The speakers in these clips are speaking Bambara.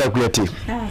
Lala Kuyate,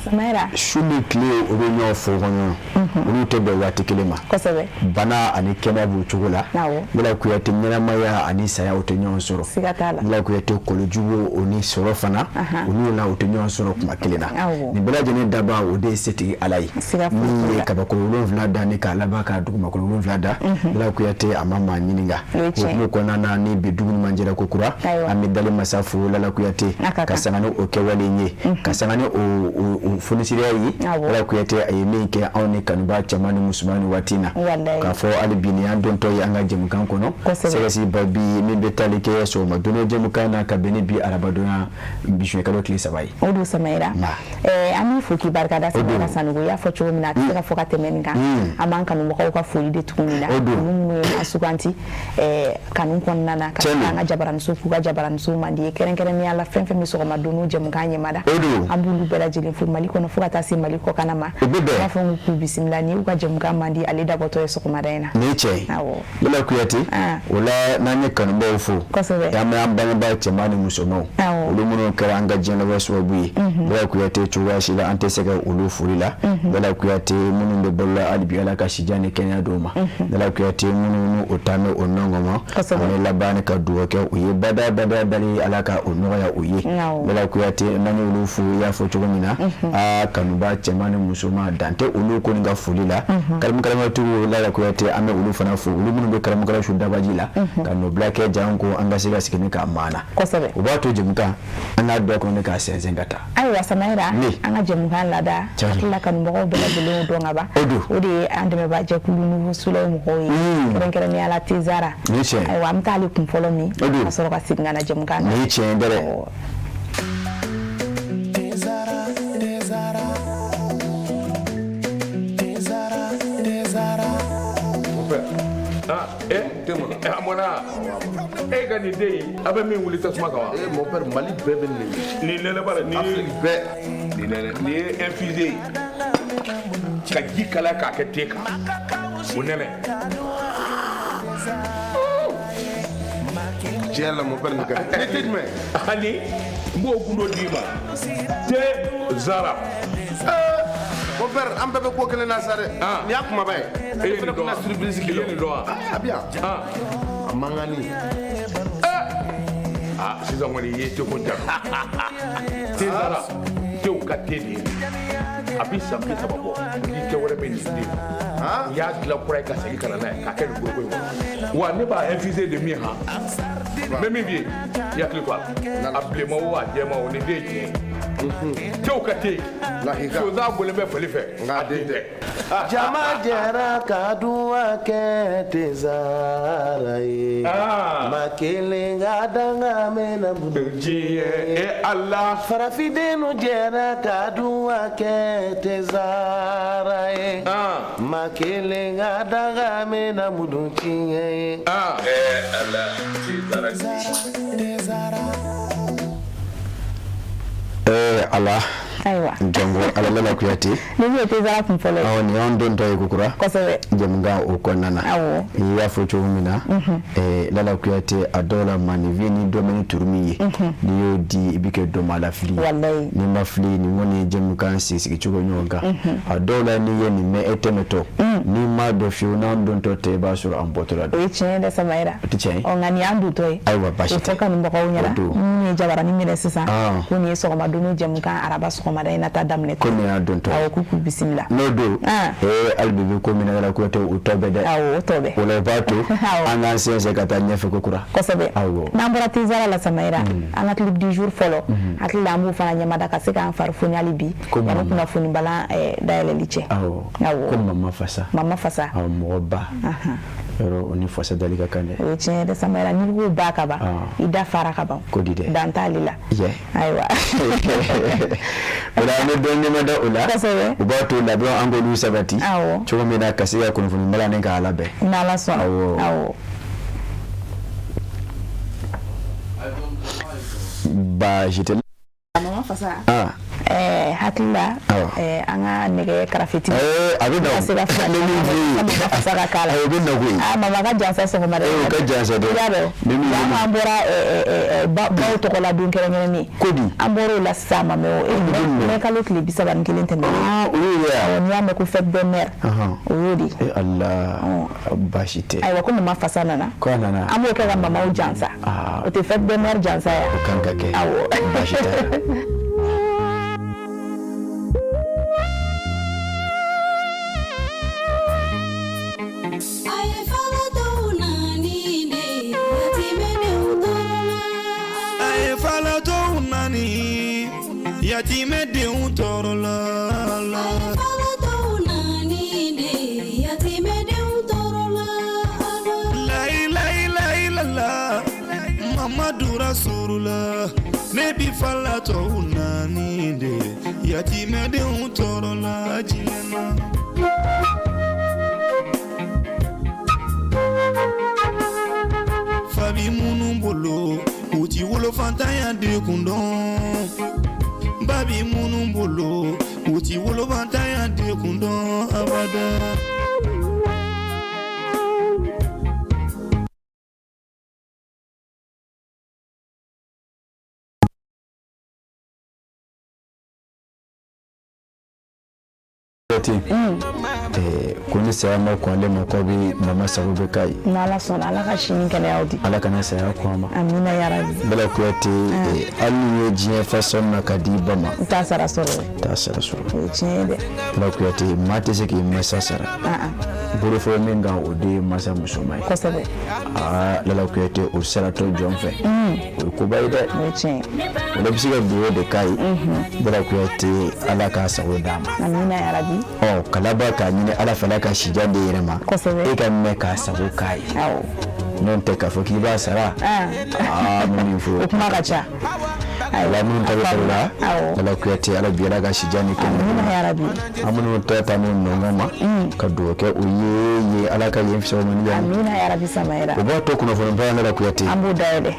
Samayira, su ni tile o bɛ ɲɔgɔn fɔ kɔnɔ, olu tɛ bɛn waati kelen ma. Kosɛbɛ. Bana ani kɛnɛya b'o cogo la. Awɔ. Lala Kuyate, ɲɛnamaya ani saya o tɛ ɲɔgɔn sɔrɔ. Siga t'a la. Lala Kuyate, kolojugu o ni sɔrɔ fana, olu na o tɛ ɲɔgɔn sɔrɔ kuma kelen na. Awɔ. Nin bɛɛ lajɛlen dabaa o de ye setigi Ala ye. Siga foyi Min t'o ye la. kabakolo 7 da ni k'a laban k'a dugumakolo 7 da. Lala Kuyate, a ma maa ɲininka. O ye tiɲɛ ye. Hukumu kɔnɔna na, ni bi dugu ɲuman jɛra ko kura, Ayiwa. an bɛ dali masa fo Lala Kuyate, A ka ka kan. sanga ni o kɛwale ye, ka sanga ni o fonisireya ye. Awɔ. Lala Kuyate, a ye min kɛ anw ni kanubaa cɛman ni musoman ni waati in na, Walayi. k'a fɔ hali bi nin y'an dontɔ ye an ka jɛmukan kɔnɔ. Kosɛbɛ. Sɛgɛsiba bi min bɛ tali kɛ sɔgɔma don jɛmukan na, ka bɛn ni bi arabadonya bi kalo tile 3 ye. O don Samayira. Na. An b'i fo k'i barikada, Samayira Don. Sanogo. I y'a fɔ cogo min na, a tɛ se ka fɔ ka tɛmɛ nin kan. An b'an kanubagaw ka foli de tugu nin na. O don. Olu minnu ye an suganti kanu kɔnɔna na ka Tiɲɛ don. an ka jabaraniso k'u ka jabaraniso man di ye, kɛrɛnkɛrɛnnenya la fɛn fɛn bɛ sɔgɔma don jɛmukan ɲɛmada. O don. An b'olu bɛɛ lajɛlen fo Mali kɔnɔ fo ka taa se Mali kɔkanna ma. O bɛ bɛn. An b'a fɔ k'u bisimila ni y'u ka jɛmukan man di ale dabɔtɔ ye sɔgɔmada in na. Nin ye tiɲɛ ye. Awɔ. Lala Kuyate, Ah. o la n'an ye kanubaw fo, Kosɛbɛ. an bɛ an bangebaa cɛman ni musomanw, Awɔ. olu minnu kɛra an ka diɲɛlatigɛ sababu ye, Lala Kuyate, cogoya si la an tɛ se ka olu foli la. Lala Kuyate, minnu bɛ balo la hali bi, Ala ka sijan ni kɛnɛya d'u ma. Lala Kuyate, minnu n'u o taamɛ o nɔngɔn ma, Kosɛbɛ. an bɛ laban ka dugawu kɛ u ye bada bada dali, Ala ka o nɔgɔya u ye. Awɔ. Lala Kuyate, n'an y'olu fo, i y'a fɔ cogo min na, aa, kanuba cɛman ni musoman, dan tɛ olu kɔni ka foli la. Karamukaramatigiw, Lala Kuyate, an bɛ olu fana fo, olu minnu bɛ karamukara su dabaji la ka nɔbila kɛ janko an ka se ka sigi ni k'a maana. Kosɛbɛ. O b'a to jɛmukan an n'a dɔ kɔnɔ k'a sɛnsɛn ka taa. Ayiwa Samayira, Ne. an ka jɛmukan laada, Tiɲɛ. hakili la kanubagaw bɛɛ lajɛlen y'o dɔn ka ban. O don. O de ye an dɛmɛbaa jɛkulu Nouveau Soleil mɔgɔw ye, kɛrɛnkɛrɛnnenya la Tezara. Nin ye tiɲɛ ye. Ayiwa, an bɛ taa ale kun fɔlɔ min, O don. ka sɔrɔ ka segin ka na jɛmukan na. Nin ye tiɲɛ ye dɛ. Awɔ. Tezara, Tezara, Tezara, Tezara. Mon père. Ah, eh, eh, a mɔna. E ka nin den in, a bɛ min wuli tasuma kan wa? Eh, mon père, Mali bɛɛ bɛ nin de. Nin nɛnɛ b'a la, nin ye Afrique bɛɛ. nin nɛnɛ, nin ye infusé ye. Ka ji kalaya k'a kɛ te kan. O nɛnɛ. Tiɲɛ yɛrɛ la, mon père, nin ka di. Ni te jumɛn? Ani n b'o gundo d'i ma. Te Zara. Eh, mon père, an bɛɛ bɛ ko kelen na sa dɛ. Ah. Nin y'a kumaba ye. E ye Ne fana nin dɔn kun wa? na surprise k'i I la. ye nin dɔn wa? Ah, a bɛ yan. Ah. A mankanni. Ah, sisan kɔni i ye te ko ja. Te Zara. Tew ka te de ye. A bi san 30 bɔ. Ni te wɛrɛ bɛ nin den. Ah. N y'a dilan kura ye ka segin ka na n'a ye k'a kɛ nin foroko in kɔnɔ. Wa ne b'a infuser de min han. N bɛ min f'i ye, i hakili to a la. A bilenman o, a jɛman o, nin den ye tiɲɛ ye. Tew ka te. Lahika. Sonsan bɔlen bɛ fali fɛ. Nka a den tɛ. Jama jɛra ka duwa kɛ Tezara ye. Ah. Ma kelen ka danga mɛnna bolo. Diɲɛ e Ala. Farafindenw jɛra ka duwa kɛ Tezara ye. Ah. Ma kelen ka danga mɛnna mudu tiɲɛ ye. Ah. Eh, Ala, te Zara. Tezara. Ala. Ayiwa. Jango Ala, Lala Kuyate. Ni min ye Tezara kun fɔlɔ ye. Awɔ, nin y'an dontɔ ye kokura. Kosɛbɛ. Jɛmukan o kɔnɔna na. Awɔ. I y'a fɔ cogo min na, Lala Kuyate, a dɔw la maninfin ni dɔ bɛ ni turu min ye, n'i y'o di, i bɛ kɛ dɔnbaa fili ye. Walayi. N'i ma fili, nin kɔni ye jɛmukan sigi sigicogo ɲɔgɔn kan. A dɔw la n'i ye nin mɛn e tɛmɛtɔ, n'i m'a dɔn fiyewu n'an dontɔ tɛ, i b'a sɔrɔ an bɔtɔla O don. ye tiɲɛ ye dɛ Samayira. O tɛ tiɲɛ ye? Ɔ, nka nin y'an dontɔ ye. Ayiwa, baasi O tɛ. fɔ kanubagaw ɲɛna. O don. Minnu ye jabarani minɛ sisan, Ah. ko nin ye sɔgɔma don jɛmukan araba sɔgɔmada in na ta daminɛ. Ko nin y'a dontɔ ye. Awɔ, k'u bisimila. N'o don, Ah. hali bi bɛ ko min na, Lala Kuyate, o tɔ bɛ dɛ. Awɔ, o tɔ bɛ. O la i b'a to Awɔ. an k'an sɛnsɛn ka taa ɲɛfɛ ko kura. Kosɛbɛ. Awɔ. N'an bɔra Tezara la Samayira, an ka clip du jour fɔlɔ, hakili la an b'o fana ɲɛmada ka se k'an fari foni hali bi Ko yanni mama. kunnafoni balan dayɛlɛli cɛ. Awɔ. Awɔ. Ko mama fasa. Mama fasa. Awɔ, mɔgɔ ba. Yɔrɔ o ni fasa dali ka kan dɛ. O ye tiɲɛ ye dɛ Samayira, n'i ko ba ka ban, Ah. i da fara ka ban. Ko di dɛ. Dan t'ale la. Yɛ. Ayiwa. O la an bɛ dɔɔnin ɲɛma da o la. Kosɛbɛ. O b'a to labɛnw an k'olu sabati. Awɔ. Cogo min na ka se ka kunnafoni balan ni k'a labɛn. N'Ala sɔnna. Awɔ. Awɔ. Baasi tɛ. Mama fasa. Ah. Hakili la an ka nɛgɛ karafetigi a bɛ na se ka fasa ka k'a la. O bɛ na koyi. Mama ka jansa sɔgɔmada o ka jansa dɛ. I y'a dɔn an bɔra baw tɔgɔ la don kɛrɛnkɛrɛnnen. Ko di? An bɔra o la sisan ma mɛ mɛ kalo tile 31 tɛmɛnen. O y'o ye wa? N'i y'a mɛn ko fête des mères, o y'o de ye. Ala, baasi tɛ. Ayiwa, ko mama fasa nana. Ko a nana. An b'o kɛ ka mamaw jansa. O tɛ fête des mères jansa ya? O kan ka kɛ. Awɔ. Baasi tɛ. Yatimɛdenw tɔɔrɔ la. Layilayilayilala, Mamadu Rasulula, ne bi falatɔw naani de, yatimɛdenw tɔɔrɔ la diɲɛ na. Fa bi minnu bolo, u ti wolofantanya dekun dɔn. Ba bi minnu bolo, u ti wolofantanya dekun dɔn abada. Ko ni saya ma kɔn ale ma, k'aw bɛ mama sago bɛ k'a ye. N'Ala sɔnna, Ala ka sini kɛnɛyaw di. Ala kana saya kɔn a ma. Amina yarabi. Bala Kuyate, hali n'i ye diɲɛ fa sanu na ka di i ba ma, n t'a sara sɔrɔ. T'a sara sɔrɔ. O ye tiɲɛ ye dɛ. Bala Kuyate, maa tɛ se k'i masa sara. Bolofɔ min kan, o de ye masa musoman ye. Kosɛbɛ. Aa, Lala Kuyate, o saratɔ jɔn fɛ, o ye koba ye dɛ. O ye tiɲɛ ye. O la bɛ se ka dugawu de k'a ye. Bala Kuyate, Ala k'a sago d'a ma. Amina yarabi. Ɔ, kalaba k'a ɲini Ala fɛ, Ala ka sijan di yɛrɛ ma. Kosɛbɛ. E ka mɛn k'a sago k'a ye. Awɔ. N'o tɛ k'a fɔ k'i b'a sara. Aa, n bɛ min fɔ. O kuma ka ca. Ala minnu ta bɛ sɔrɔ la. Awɔ. Lala Kuyate, Ala bi Ala ka sijan ni kɛnɛya. Amina yarabi. An minnu ta ta n'o nɔngɔn ma, ka dugawu kɛ o ye Ala ka yen fisaya ma ni yan. Amina yarabi Samayira. O b'a to kunnafoni ba Lala Kuyate. An b'o dayɛlɛ.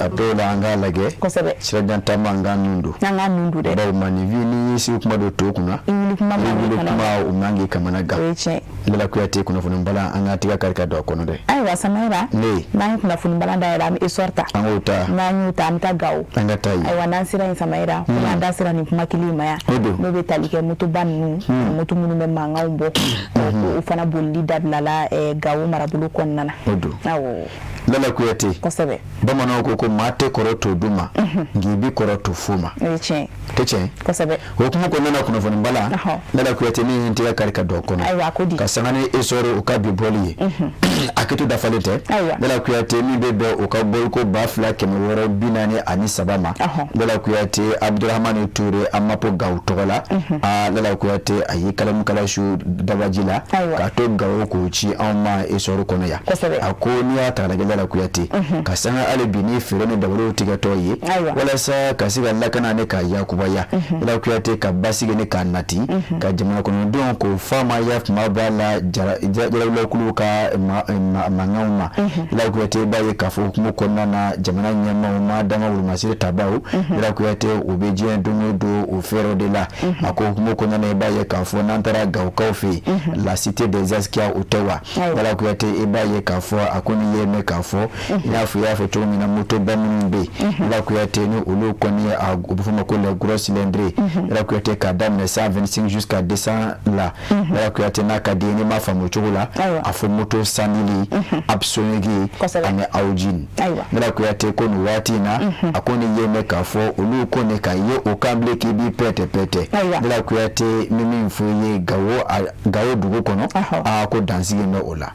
A dɔw la an k'a lajɛ. Kosɛbɛ. Sirajan taama, an k'an nun don. An k'an nun don dɛ. Bawo maninfin, n'i y'i sigi kuma don to kunna. I wuli kuma I man wuli k'i kuma o man k'i kamana gan. O ye tiɲɛ. Lala Kuyate, kunnafoni bala, an k'a tigɛ kari ka don a kɔnɔ dɛ. Ayiwa Samayira. Ne. N'an ye kunnafoni bala dayɛlɛ, an bɛ essor ta. An k'o ta. N'an y'o ta, an bɛ taa Gawo. An ka taa yen. Ayiwa, n'an sera yen Samayira, komi an da sera nin kuma kelen in ma yan. O don. N'o bɛ tali kɛ motoba ninnu, moto minnu bɛ mankanw bɔ, o fana bolili dabilala Gawo marabolo kɔnɔna na. O don. Awɔ. Lala Kuyate. Kosɛbɛ. Bamananw ko maa tɛ kɔrɔ to du ma, nka i bɛ kɔrɔ to fu ma. O ye tiɲɛ. Tɛ tiɲɛ. Kosɛbɛ. O kuma kɔnɔna na, kunnafoni bala, Lala Kuyate, ne ye n tɛgɛ kari ka don a kɔnɔ. Ayiwa, a ko di? Ka sanga ni essor o ka bi bɔli ye. A kɛto dafalen tɛ. Ayiwa. Lala Kuyate, min bɛ bɛn o ka bɔliko 2643 ma. Lala Kuyate, Abdurahamani Ture Amapo Gawo tɔgɔ la. Aa, Lala Kuyate, a ye kalamukala su dabaji la. Ayiwa. Ka to Gawo k'o ci anw ma essor kɔnɔ yan. Kosɛbɛ. A ko n'i y'a ta k'a lajɛ, Lala Kuyate, ka sanga hali bi ni feere ni dabaliw tigɛtɔ ye. Ayiwa. Walasa ka se ka lakana ni ka yakubaya. Lala Kuyate, ka basigi ni ka nati. Ka jamana kɔnɔdenw k'o faamaya kuma b'a la jarawulakulu ka mankanw ma. Lala Kuyate, i b'a ye k'a fɔ hukumu kɔnɔna na, jamana ɲɛmaaw ma danga wolomasiri tabaw. Lala Kuyate, u bɛ diɲɛ don o don o fɛɛrɛw de la. A ko hukumu kɔnɔna na, i b'a ye k'a fɔ n'an taara Gawokaw fɛ yen, la cité des Askia, o tɛ wa? Lala Kuyate, i b'a ye k'a fɔ a ko n'i ye mɛn k'a fɔ i n'a fɔ i y'a fɔ cogo min na, motoba minnu bɛ yen, Lala Kuyate, ni olu kɔni a u bɛ fɔ o ma ko les gros cylindrés, Lala Kuyate, k'a daminɛ 125 jusqu'à 200 la. Lala Kuyate, n'a ka di ye, n'i m'a faamu o cogo la, a fɔ moto sanili Apsonigi ani Awjin. Lala Kuyate, ko nin waati in na, a ko ni ye mɛn k'a fɔ olu ko ne ka ye o kan bilen k'i b'i pɛtɛ pɛtɛ. Lala Kuyate, n bɛ min fɔ i ye, Gawo dugu kɔnɔ, aa, ko dansigi bɛ o la.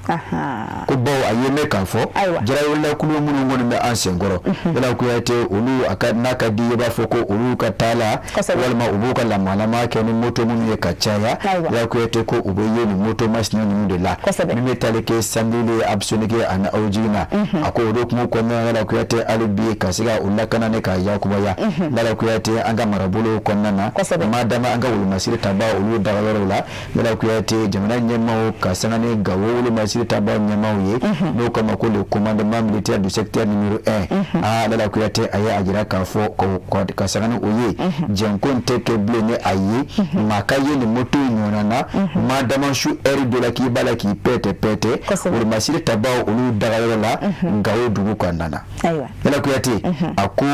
Ko bawo a ye mɛn k'a fɔ jarawulakulu minnu kɔni bɛ an senkɔrɔ, Lala Kuyate, olu a ka n'a ka di i b'a fɔ ko olu ka taa la, walima u b'u ka lamalama kɛ ni moto minnu ye ka caya. Lala Kuyate, ko u bɛ ye nin moto masina ninnu de la, min bɛ tali kɛ Sandili, Absonike ani Awjina. A ko o de hukumu kɔnɔna na, Lala Kuyate, hali bi ka se ka u lakana ni k'a yakubaya. Lala Kuyate, an ka marabolo kɔnɔna na, maa dama an ka wolomasiri taba olu dagayɔrɔw la. Lala Kuyate, jamana ɲɛmaaw ka sanga ni Gawo wolomasiri taba ɲɛmaaw ye, n'o kama ko le commandant commandement militaire du secteur numéro 1. Aa, Lala Kuyate, a ye a jira k'a fɔ ka sanga ni o ye, jɛnko tɛ kɛ bilen ni a ye maa ka ye nin moto ɲɔgɔnna na maa dama su ɛri dɔ la k'i b'a la k'i pɛtɛ pɛtɛ wolomasiri tabaw olu dagayɔrɔ la Gawo dugu kɔnɔna na. Lala Kuyate a ko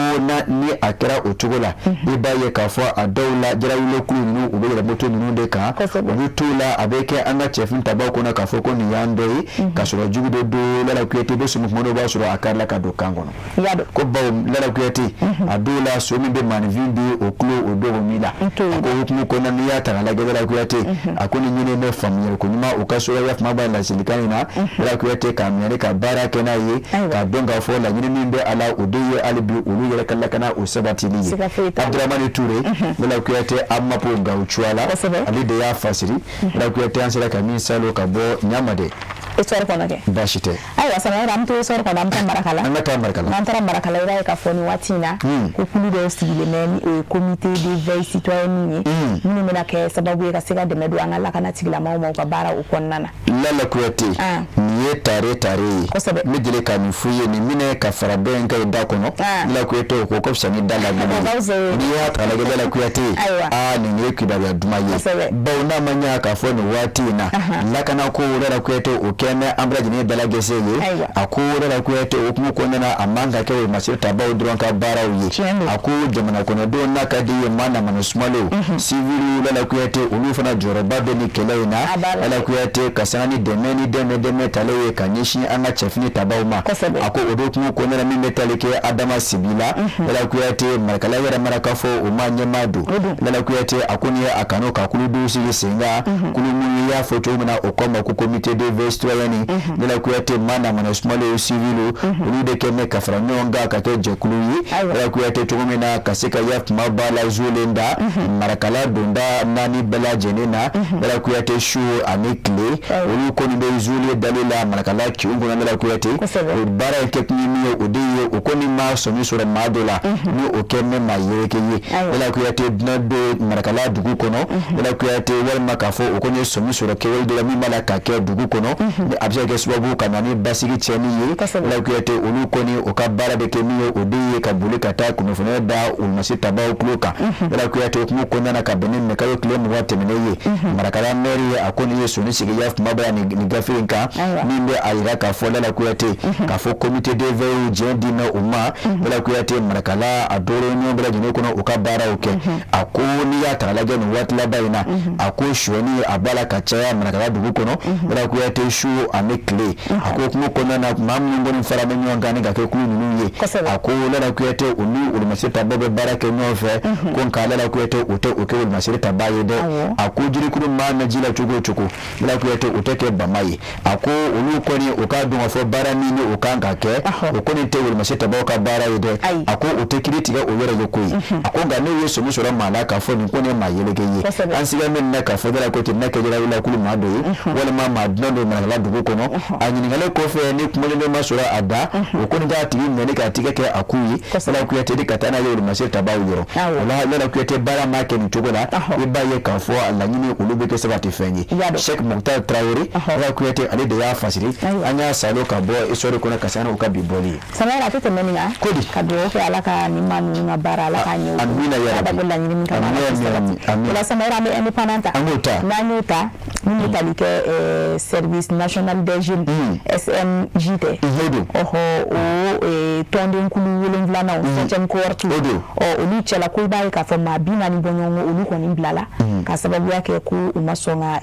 ni a kɛra o cogo la, i b'a ye k'a fɔ a dɔw la jarawulekulu ninnu, u bɛ yɛlɛ moto ninnu de kan, u bɛ t'u la, a bɛ kɛ an ka cɛfini tabaw kɔnɔ k'a fɔ ko nin y'an dɔ ye, k'a sɔrɔ jugu de don. Lala Kuyate bɛ sɔmi kuma dɔw b'a sɔrɔ a karila ka don kan kɔnɔ, ko bawo Lala Kuyate, a dɔw la so min bɛ maaninfin bi o tulo o dogo min la. A ko hukumu kɔnɔna, n'i y'a ta k'a lajɛ, Lala Kuyate a ko ni ɲini bɛ faamuyali ko ɲuman u ka so ya kuma b'a laselikan in na. Lala Kuyate k'a minɛ ka baara kɛ n'a ye, k'a dɔn k'a fɔ laɲini min bɛ a la, o de ye hali bi olu yɛrɛ ka lakana o sabatili ye. Abdramani Touré, Lala Kuyate, AMAP Gawo cogoya la, ale de y'a fasiri. Lala Kuyate, an sera ka min salo ka bɔ ɲama de Essor kɔnɔ kɛ. Baasi tɛ. Ayiwa Samayɛrɛ, an bɛ to Essor kɔnɔ, an bɛ taa Marakala. An ka taa Marakala. N'an taara Marakala, i b'a ye k'a fɔ nin waati in na ko kulu dɔw sigilen bɛ ni o ye comité de veille citoyenne ye, minnu bɛna kɛ sababu ye ka se ka dɛmɛ don an ka lakana tigilamaaw ma u ka baara o kɔnɔna na. Lala Kuyate, nin ye tare tare ye. N bɛ deli ka nin f'u ye, nin minɛ ka fara dɔ in kan i da kɔnɔ. Lala Kuyate, o ko ka fisa ni da lamini ye. N'i y'a ta k'a lajɛ, Lala Kuyate, aa, nin ye kibaruya duman ye, bawo n'a ma ɲɛ k'a fɔ nin waati in na lakana ko, Lala Kuyate, o kɛ bɛ an bɛɛ lajɛlen dalagɛsɛ ye. A ko Lala Kuyate, o hukumu kɔnɔna na, a man ka kɛ o masiri tabaw dɔrɔn ka baaraw ye. A ko jamana kɔnɔdenw n'a ka di ye maa namana sumalew siviliw, Lala Kuyate, olu fana jɔyɔrɔba bɛ nin kɛlɛ in na. Lala Kuyate, ka sanga ni dɛmɛ ni dɛmɛ dɛmɛ talen ye ka ɲɛsin an ka cɛfini tabaw ma. A ko o de hukumu kɔnɔna na, min bɛ tali kɛ Adama Sibi la, Lala Kuyate, Marakala yɛrɛ marakafo o ma ɲɛmaa don. Lala Kuyate, a ko nin ye a kanu ka kulu dɔw sigi sen kan, kulu minnu y'a fɔ cogo min na, o ko ma ko comité de veille citoyenne. Lala Kuyate, maa namana sumalew siviliw, olu de kɛ bɛ ka fara ɲɔgɔn kan ka kɛ jɛkulu ye. Lala Kuyate, cogo min na ka se ka ya kuma ba la zolen da Marakala donda naani bɛɛ lajɛlen na. Lala Kuyate, su ani tile, olu kɔni bɛ zole dali la Marakala kinw kɔnɔ. Lala Kuyate, o baara in kɛkun ye min ye, o de ye o kɔni ma sɔmi sɔrɔ maa dɔ la ni o kɛ ne maa yereke ye. Lala Kuyate, dunan don Marakala dugu kɔnɔ, Lala Kuyate, walima k'a fɔ o kɔni ye sɔmi sɔrɔ kɛwale dɔ la min b'a la ka kɛ dugu kɔnɔ, ni a bɛ se ka kɛ sababu ka na ni basigi tiɲɛni ye. Lala Kuyate, olu kɔni o ka baara bɛ kɛ min ye, o de ye ka boli ka taa kunnafoniya da olumasi tabaw tulo kan. Lala Kuyate, hukumu kɔnɔna na, ka bɛn ni mɛkalo tile 20 tɛmɛnen ye, Marakala mɛri ye, a kɔni ye sɔnni sigi ya kuma bɛ nin gafe in kan min bɛ a jira k'a fɔ Lala Kuyate, k'a fɔ comité de veille diɲɛ di mɛn u ma. Lala Kuyate, Marakala a dɔrɔn ɲɔgɔn bɛɛ lajɛlen kɔnɔ, u ka baaraw kɛ. A ko n'i y'a ta k'a lajɛ nin waati laban in na, a ko sonyɛni a b'a la ka caya Marakala dugu kɔnɔ. Lala Kuyate, su ani tile. A ko hukumu kɔnɔna na, maa minnu kɔni fara bɛ ɲɔgɔn kan ni ka kɛ kulu ninnu ye, a ko Lala Kuyate, u ni olumasiri tabaw bɛ baara kɛ ɲɔgɔn fɛ. Ko nka Lala Kuyate, u tɛ o kɛ olumasiri taba ye dɛ. A ko jirikuru maa mɛn ji la cogo o cogo, Lala Kuyate, o tɛ kɛ bama ye. A ko olu kɔni o k'a dɔn k'a fɔ baara min ni o kan ka kɛ, o kɔni tɛ olumasiri tabaw ka baara ye dɛ. A ko o tɛ kiiri tigɛ o yɛrɛ ye koyi. A ko nka n'u ye sɔmi sɔrɔ maa la k'a fɔ nin kɔni ye maa yeleke ye, an siga min na k'a fɔ Lala Kuyate n'a kɛ jarawulakulu maa dɔ ye walima maa dunan don Marakala dugu kɔnɔ, a ɲininkalen kɔfɛ, ni kumalen ma sɔrɔ a da, o kɔni k'a tigi minɛ k'a tigɛ kɛ a k'u ye, Lala Kuyate, de ka taa n'a ye olumasiri tabaw yɔrɔ o la. Lala Kuyate, baara ma kɛ nin cogo la, i b'a ye k'a fɔ a laɲini olu bɛ kɛ sabati fɛn ye. Cheikh Moctar Traoré, Lala Kuyate, ale de y'a fasiri, an y'a salo ka bɔ Essor kɔnɔ ka sanga n'u ka bi bɔli ye. Samayɛrɛ, a tɛ tɛmɛ nin kan. Kodi. Ka dugawu kɛ Ala ka nin maa ninnu ka baara, Ala k'a ɲɛ u bolo. Amina ya Ala Rabbi. bɛ laɲini min kama, Ala k'o sabati. Amin. O la Samayɛrɛ, an bɛ indépendant ta. An k'o ta. N'an y'o ta, min bɛ tali kɛ service national des jeunes, SNJ tɛ. O don. Ɔhɔ, o tɔnden kulu wolonfilanan, septième cohorte. O don. Ɔ, olu cɛla ko i b'a ye k'a fɔ maa 40 bɔɲɔgɔnko, olu kɔni bilala ka sababuya kɛ ko u ma sɔn ka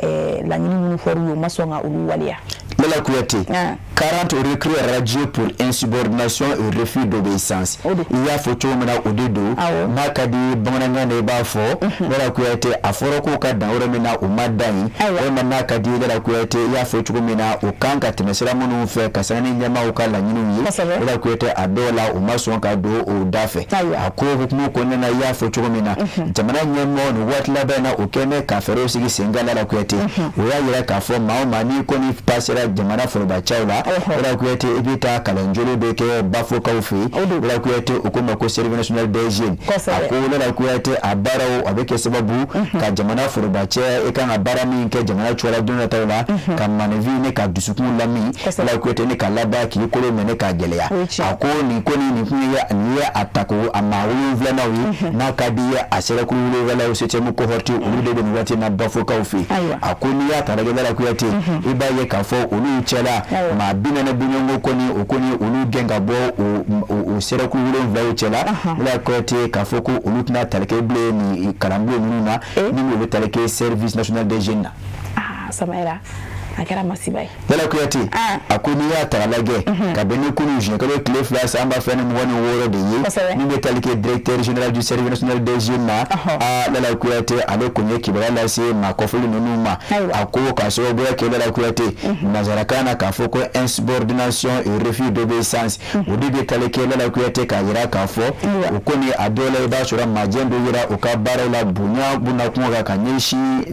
laɲini minnu fɔr'u ye, u ma sɔn ka olu waleya. Lala Kuyate, 40 recrues radiées pour insubordination et refus d'obéissance. O don. I y'a fɔ cogo min na, o de don. N'a ka di bamanankan na, i b'a fɔ Lala Kuyate, a fɔra k'u ka dan yɔrɔ min na, u ma dan yen, walima n'a ka di Lala Kuyate, i y'a fɔ cogo min na, u kan ka tɛmɛ sira minnu fɛ ka sanga ni ɲɛmaaw ka laɲiniw ye. Lala Kuyate, a dɔw la u ma sɔn ka don o da fɛ. A ko hukumu kɔnɔna na, i y'a fɔ cogo min na, jamana ɲɛmɔgɔ nin waati laban in na, o kɛlen bɛ ka fɛɛrɛw sigi sen kan. Lala Kuyate, o y'a yira k'a fɔ maa o maa n'i kɔni pasera jamana forobacɛw la. Lala Kuyate, i bɛ taa kalanjolo bɛ kɛ Bafokaw fɛ yen. Lala Kuyate, o ko ma ko Service national des jeunes. A ko Lala Kuyate, a baaraw a bɛ kɛ sababu ka jamana forobacɛ, i kan ka baara min kɛ jamana cogoya la don nataw la, ka maninfin ne ka dusukun lamin, Lala Kuyate, ne ka laban k'i kolo minɛ k'a gɛlɛya. A ko nin ko nin kun ye nin ye a tako a maa wolonwulanaw ye, n'a ka di ye a sera kulu wolonwula, septième cohorte, olu de bɛ nin waati in na Bafokaw fɛ yen. A ko n'i y'a ta lajɛ, Lala Kuyate, i b'a ye k'a fɔ olu cɛla maa 40 bɔɲɔgɔnko kɔni, o kɔni olu gɛn ka bɔ o sera kulu wolonwulaw cɛla. Lala Kuyate, k'a fɔ ko olu tɛna tali kɛ bilen nin kalanbulon ninnu na, ni o bɛ tali kɛ Service national des jeunes na. Aa Samayira, a kɛra masiba ye. Lala Kuyate, a ko n'i y'a ta k'a lajɛ, ka bɛn ni kunun juin kalo tile 2 san 2026 de ye, min bɛ tali kɛ directeur général du Service national des jeunes na. Aa Lala Kuyate, ale kɔni ye kibaruya lase maa kɔfɔli ninnu ma. A ko k'a sababuya kɛ, Lala Kuyate, nanzarakan na k'a fɔ ko insubordination et refus d'obéissance, o de bɛ tali kɛ, Lala Kuyate, k'a jira k'a fɔ o kɔni a dɔw la, i b'a sɔrɔ majɛ dɔ yira u ka baaraw la, bonya b'u kuma kan ka ɲɛsin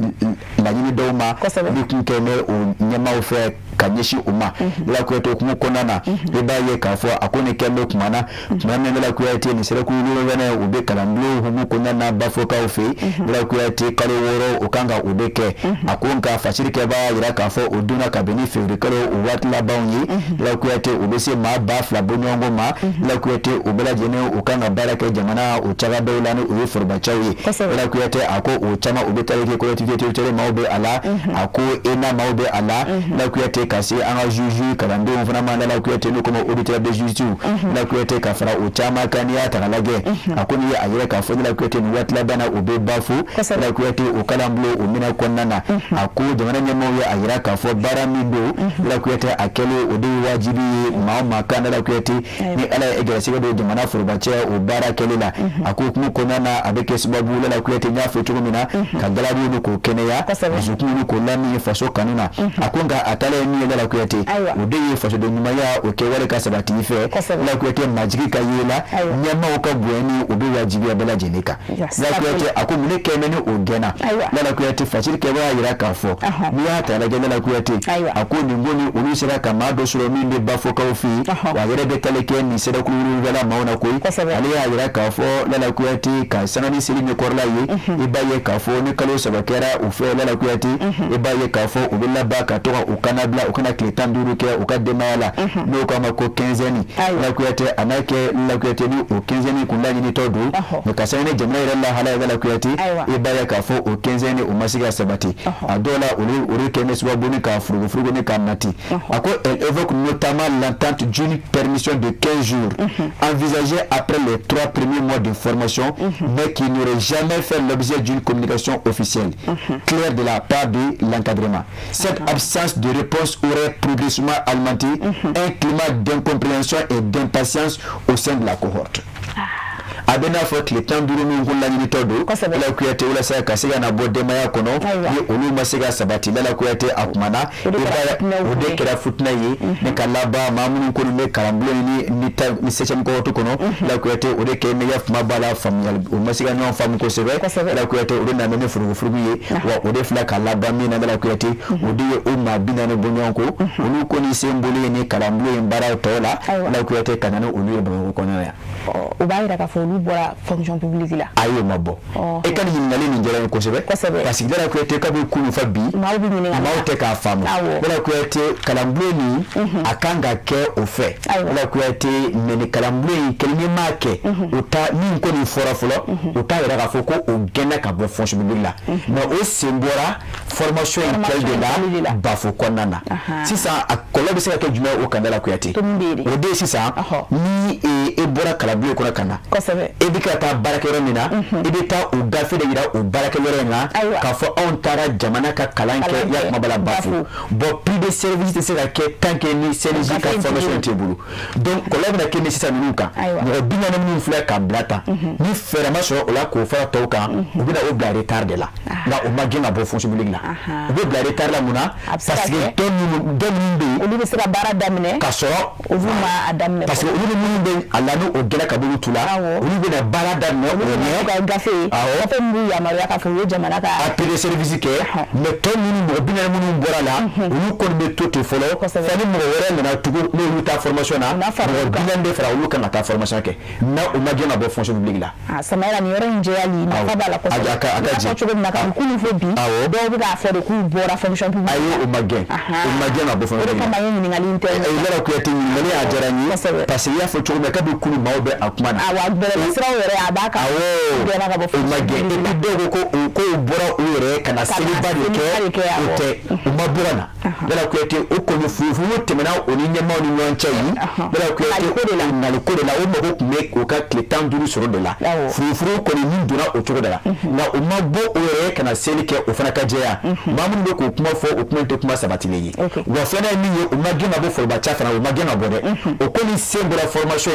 laɲini dɔw ma ni kun kɛ bɛ o ɲɛmaaw fɛ ka ɲɛsin u ma. Lala Kuyate, hukumu kɔnɔna na, i b'a ye k'a fɔ a ko nin kɛ bɛ kuma na tuma min, Lala Kuyate, nin sera kulu wolonwula, u bɛ kalanbulon hukumu kɔnɔna na Bafokaw fɛ yen. Lala Kuyate, kalo 6 o kan ka o de kɛ. A ko nka fasiri kɛbaa y'a jira k'a fɔ o donna kabini février kalo o waati labanw ye. Lala Kuyate, u bɛ se maa 2000 bɔɲɔgɔnko ma. Lala Kuyate, u bɛɛ lajɛlen u kan ka baara kɛ jamana o cakɛdaw la, ni o ye forobacɛw ye. Lala Kuyate, a ko o caman u bɛ tali kɛ collectivité territoriale maaw bɛ a la, a ko ENA maaw bɛ a la. Lala Kuyate, ka se an ka juge kalandenw fana ma, Lala Kuyate, n'o ko ma auditeur de justice, Lala Kuyate, ka fara o caman kan. N'i y'a ta k'a lajɛ, a ko n'i ye a yɛrɛ k'a fɔ, Lala Kuyate, nin waati laban na u bɛ Bafo, Lala Kuyate, o kalanbulon o minɛ kɔnɔna na. A ko jamana ɲɛmaaw ye a yira k'a fɔ baara min don, Lala Kuyate, a kɛlen o de ye wajibi ye maa o maa kan, Lala Kuyate, ni Ala ye gɛrɛsɛgɛ don jamana forobacɛ o baara kɛli la. A ko hukumu kɔnɔna na, a bɛ kɛ sababu, Lala Kuyate, n y'a fɔ cogo min na, ka galabu ni k'o kɛnɛya, dusukun ni k'o lamin faso kanu na. A ko nka a taalen ye min ye, Lala Kuyate, o de ye fasoden ɲumanya o kɛwale ka sabati i fɛ. Lala Kuyate, majigi ka ye la, ɲɛmaaw ka bonya ni o bɛ wajibiya bɛɛ lajɛlen kan. Lala Kuyate, a ko mun de kɛ bɛ ni o gɛnna? Lala Kuyate, fasiri kɛbaa y'a jira k'a fɔ n'i y'a ta lajɛ, Lala Kuyate, a ko nin ko ni olu sera ka maa dɔ sɔrɔ min bɛ Bafokaw fɛ yen, wa a yɛrɛ bɛ tali kɛ nin sera kulu wolonwula maaw na koyi. Ale y'a jira k'a fɔ, Lala Kuyate, ka sanga ni seli ɲɛkɔrɔla ye, i b'a ye k'a fɔ ni kalo 3 kɛra u fɛ, Lala Kuyate, i b'a ye k'a fɔ u bɛ laban ka to ka u kana bila u kana tile 15 kɛ u ka denbaya la, n'o k'a ma ko quinzaine. Lala Kuyate, a n'a kɛ, Lala Kuyate, ni o quinzaine kun laɲinitɔ don, nka ka sanga ni jamana yɛrɛ lahala ye, Lala Kuyate, i b'a ye k'a fɔ o quinzaine o ma se ka sabati. A dɔw la, olu olu kɛ bɛ sababu ni ka furugu ni k'a nati. A ko elle évoque notamment l'entente d'une permission de 15 jours envisagée après les 3 premiers mois de formation, mais qui n'aurait jamais fait l'objet d'une communication officielle claire de la part de l'encadrement. Cette absence de réponse aurait progressivement alimenté un climat d'incompréhension et d'impatience au sein de la cohorte. A bɛ n'a fɔ tile 15 min kun laɲinitɔ don, Lala Kuyate, walasa ka se ka na bɔ denbaya kɔnɔ, ni olu ma se ka sabati, Lala Kuyate, a kumana o de kɛra fitinɛ ye ni ka laban maa minnu kɔni bɛ kalanbulon ni septième cohorte kɔnɔ. Lala Kuyate, o de kɛ ne kuma b'a la faamuyali, o ma se ka ɲɔgɔn faamu kosɛbɛ. Lala Kuyate, o de nana ni furugufurugu ye, wa o de filɛ ka laban min na, Lala Kuyate, o de ye o maa 40 bɔ ɲɔgɔn kɔ, olu kɔni sen bolo ye ni kalanbulon in baaraw tɔw la, Lala Kuyate, ka na ni olu ye Bamakɔ kɔnɔ yan. O b'a jira k'a fɔ olu bɔra fonction publique la. Ayi, o ma bɔ. E ka nin ɲininkali nin diyara n ye kosɛbɛ, parce que Lala Kuyate, kabi kunun fɔ bi, maaw bɛ ɲininka, maaw tɛ k'a faamu. Lala Kuyate, kalanbulon nin a kan ka kɛ o fɛ, Lala Kuyate, mais ni kalanbulon in kelen ni m'a kɛ, o ta min kɔni fɔra fɔlɔ, o t'a yira k'a fɔ ko o gɛnna ka bɔ fonction publique la, mais o sen bɔra formation in kɛli de la Bafo kɔnɔna na. Sisan a kɔlɔlɔ bɛ se ka kɛ jumɛn o kan, Lala Kuyate? O de ye sisan ni e bɔra kalanbulon kɔnɔ ka na, e bɛ ka taa baarakɛyɔrɔ min na, i bɛ taa o gafe de yira o baarakɛyɔrɔ in na k'a fɔ anw taara jamana ka kalan kɛ, ya kuma b'a la Bafo. Bon, prise de service tɛ se ka kɛ tant que ni CNJ ka formation t'e bolo. Donc kɔlɔlɔ bɛna kɛ ni sisan ninnu kan, mɔgɔ 40 minnu filɛ ka bila tan, ni fɛɛrɛ ma sɔrɔ o la k'o fara tɔw kan, u bɛna o bila retard de la. Nka o ma gɛn ka bɔ fonction publique la. U bɛ bila retard la mun na? Parce que dɔ minnu bɛ yen, olu bɛ se ka baara daminɛ ka sɔrɔ olu ma a daminɛ, parce que olu ni minnu bɛ a la, ni o gɛnna ka bɔ olu tu la, olu Olu bɛna baara daminɛ o ɲɛ ka gafe gafe min b'u yamaruya k'a fɔ u ye jamana ka appui de service kɛ. Mais tɔ minnu, mɔgɔ 40 minnu bɔra la, olu kɔni bɛ to ten fɔlɔ, fo ni mɔgɔ wɛrɛ nana tugun n'olu taa formation na, mɔgɔ 40 de fara olu kan ka taa formation kɛ. Mais u ma gɛn ka bɔ fonction publique la. Ah, Samayila, nin yɔrɔ in jɛyali nafa b'a la kosɛbɛ. A ka I y'a fɔ cogo min na, ka kunun fo bi, dɔw bɛ k'a fɔ de k'u bɔra fonction publique. Ayi, u ma gɛn, u ma gɛn ka bɔ fonction publique. O de kama n ye ɲininkali in kɛ. Lala Kuyate, ɲininkali a diyara n ye, parce que i y'a fɔ cogo min na, kabi kunun maaw bɛ a kuma na. Awa, bɔlɔlɔsiraw yɛrɛ a b'a kan. Awɔ, gɛnna ka bɔ. U ma gɛn. Et puis dɔw ko ko u bɔra u yɛrɛ ka na seliba de kɛ. O tɛ, u ma bɔ ka na. Lala Kuyate, o kɔni furufuru tɛmɛna o ni ɲɛmaaw ni ɲɔgɔn cɛ yen. Lala Kuyate, naliko de la, o mago tun bɛ k'u ka tile 15 sɔrɔ de la. Furufuru kɔni min donna o cogo de la, nka u ma bɔ o yɛrɛ ka na seli kɛ, o fana ka jɛya. Maa minnu bɛ k'o kuma fɔ, o kuma tɛ kuma sabatilen ye. Wa filanan ye min ye, u ma gɛn ka bɔ forobaca fana, u ma gɛn ka bɔ dɛ. O kɔni sen bɔra formation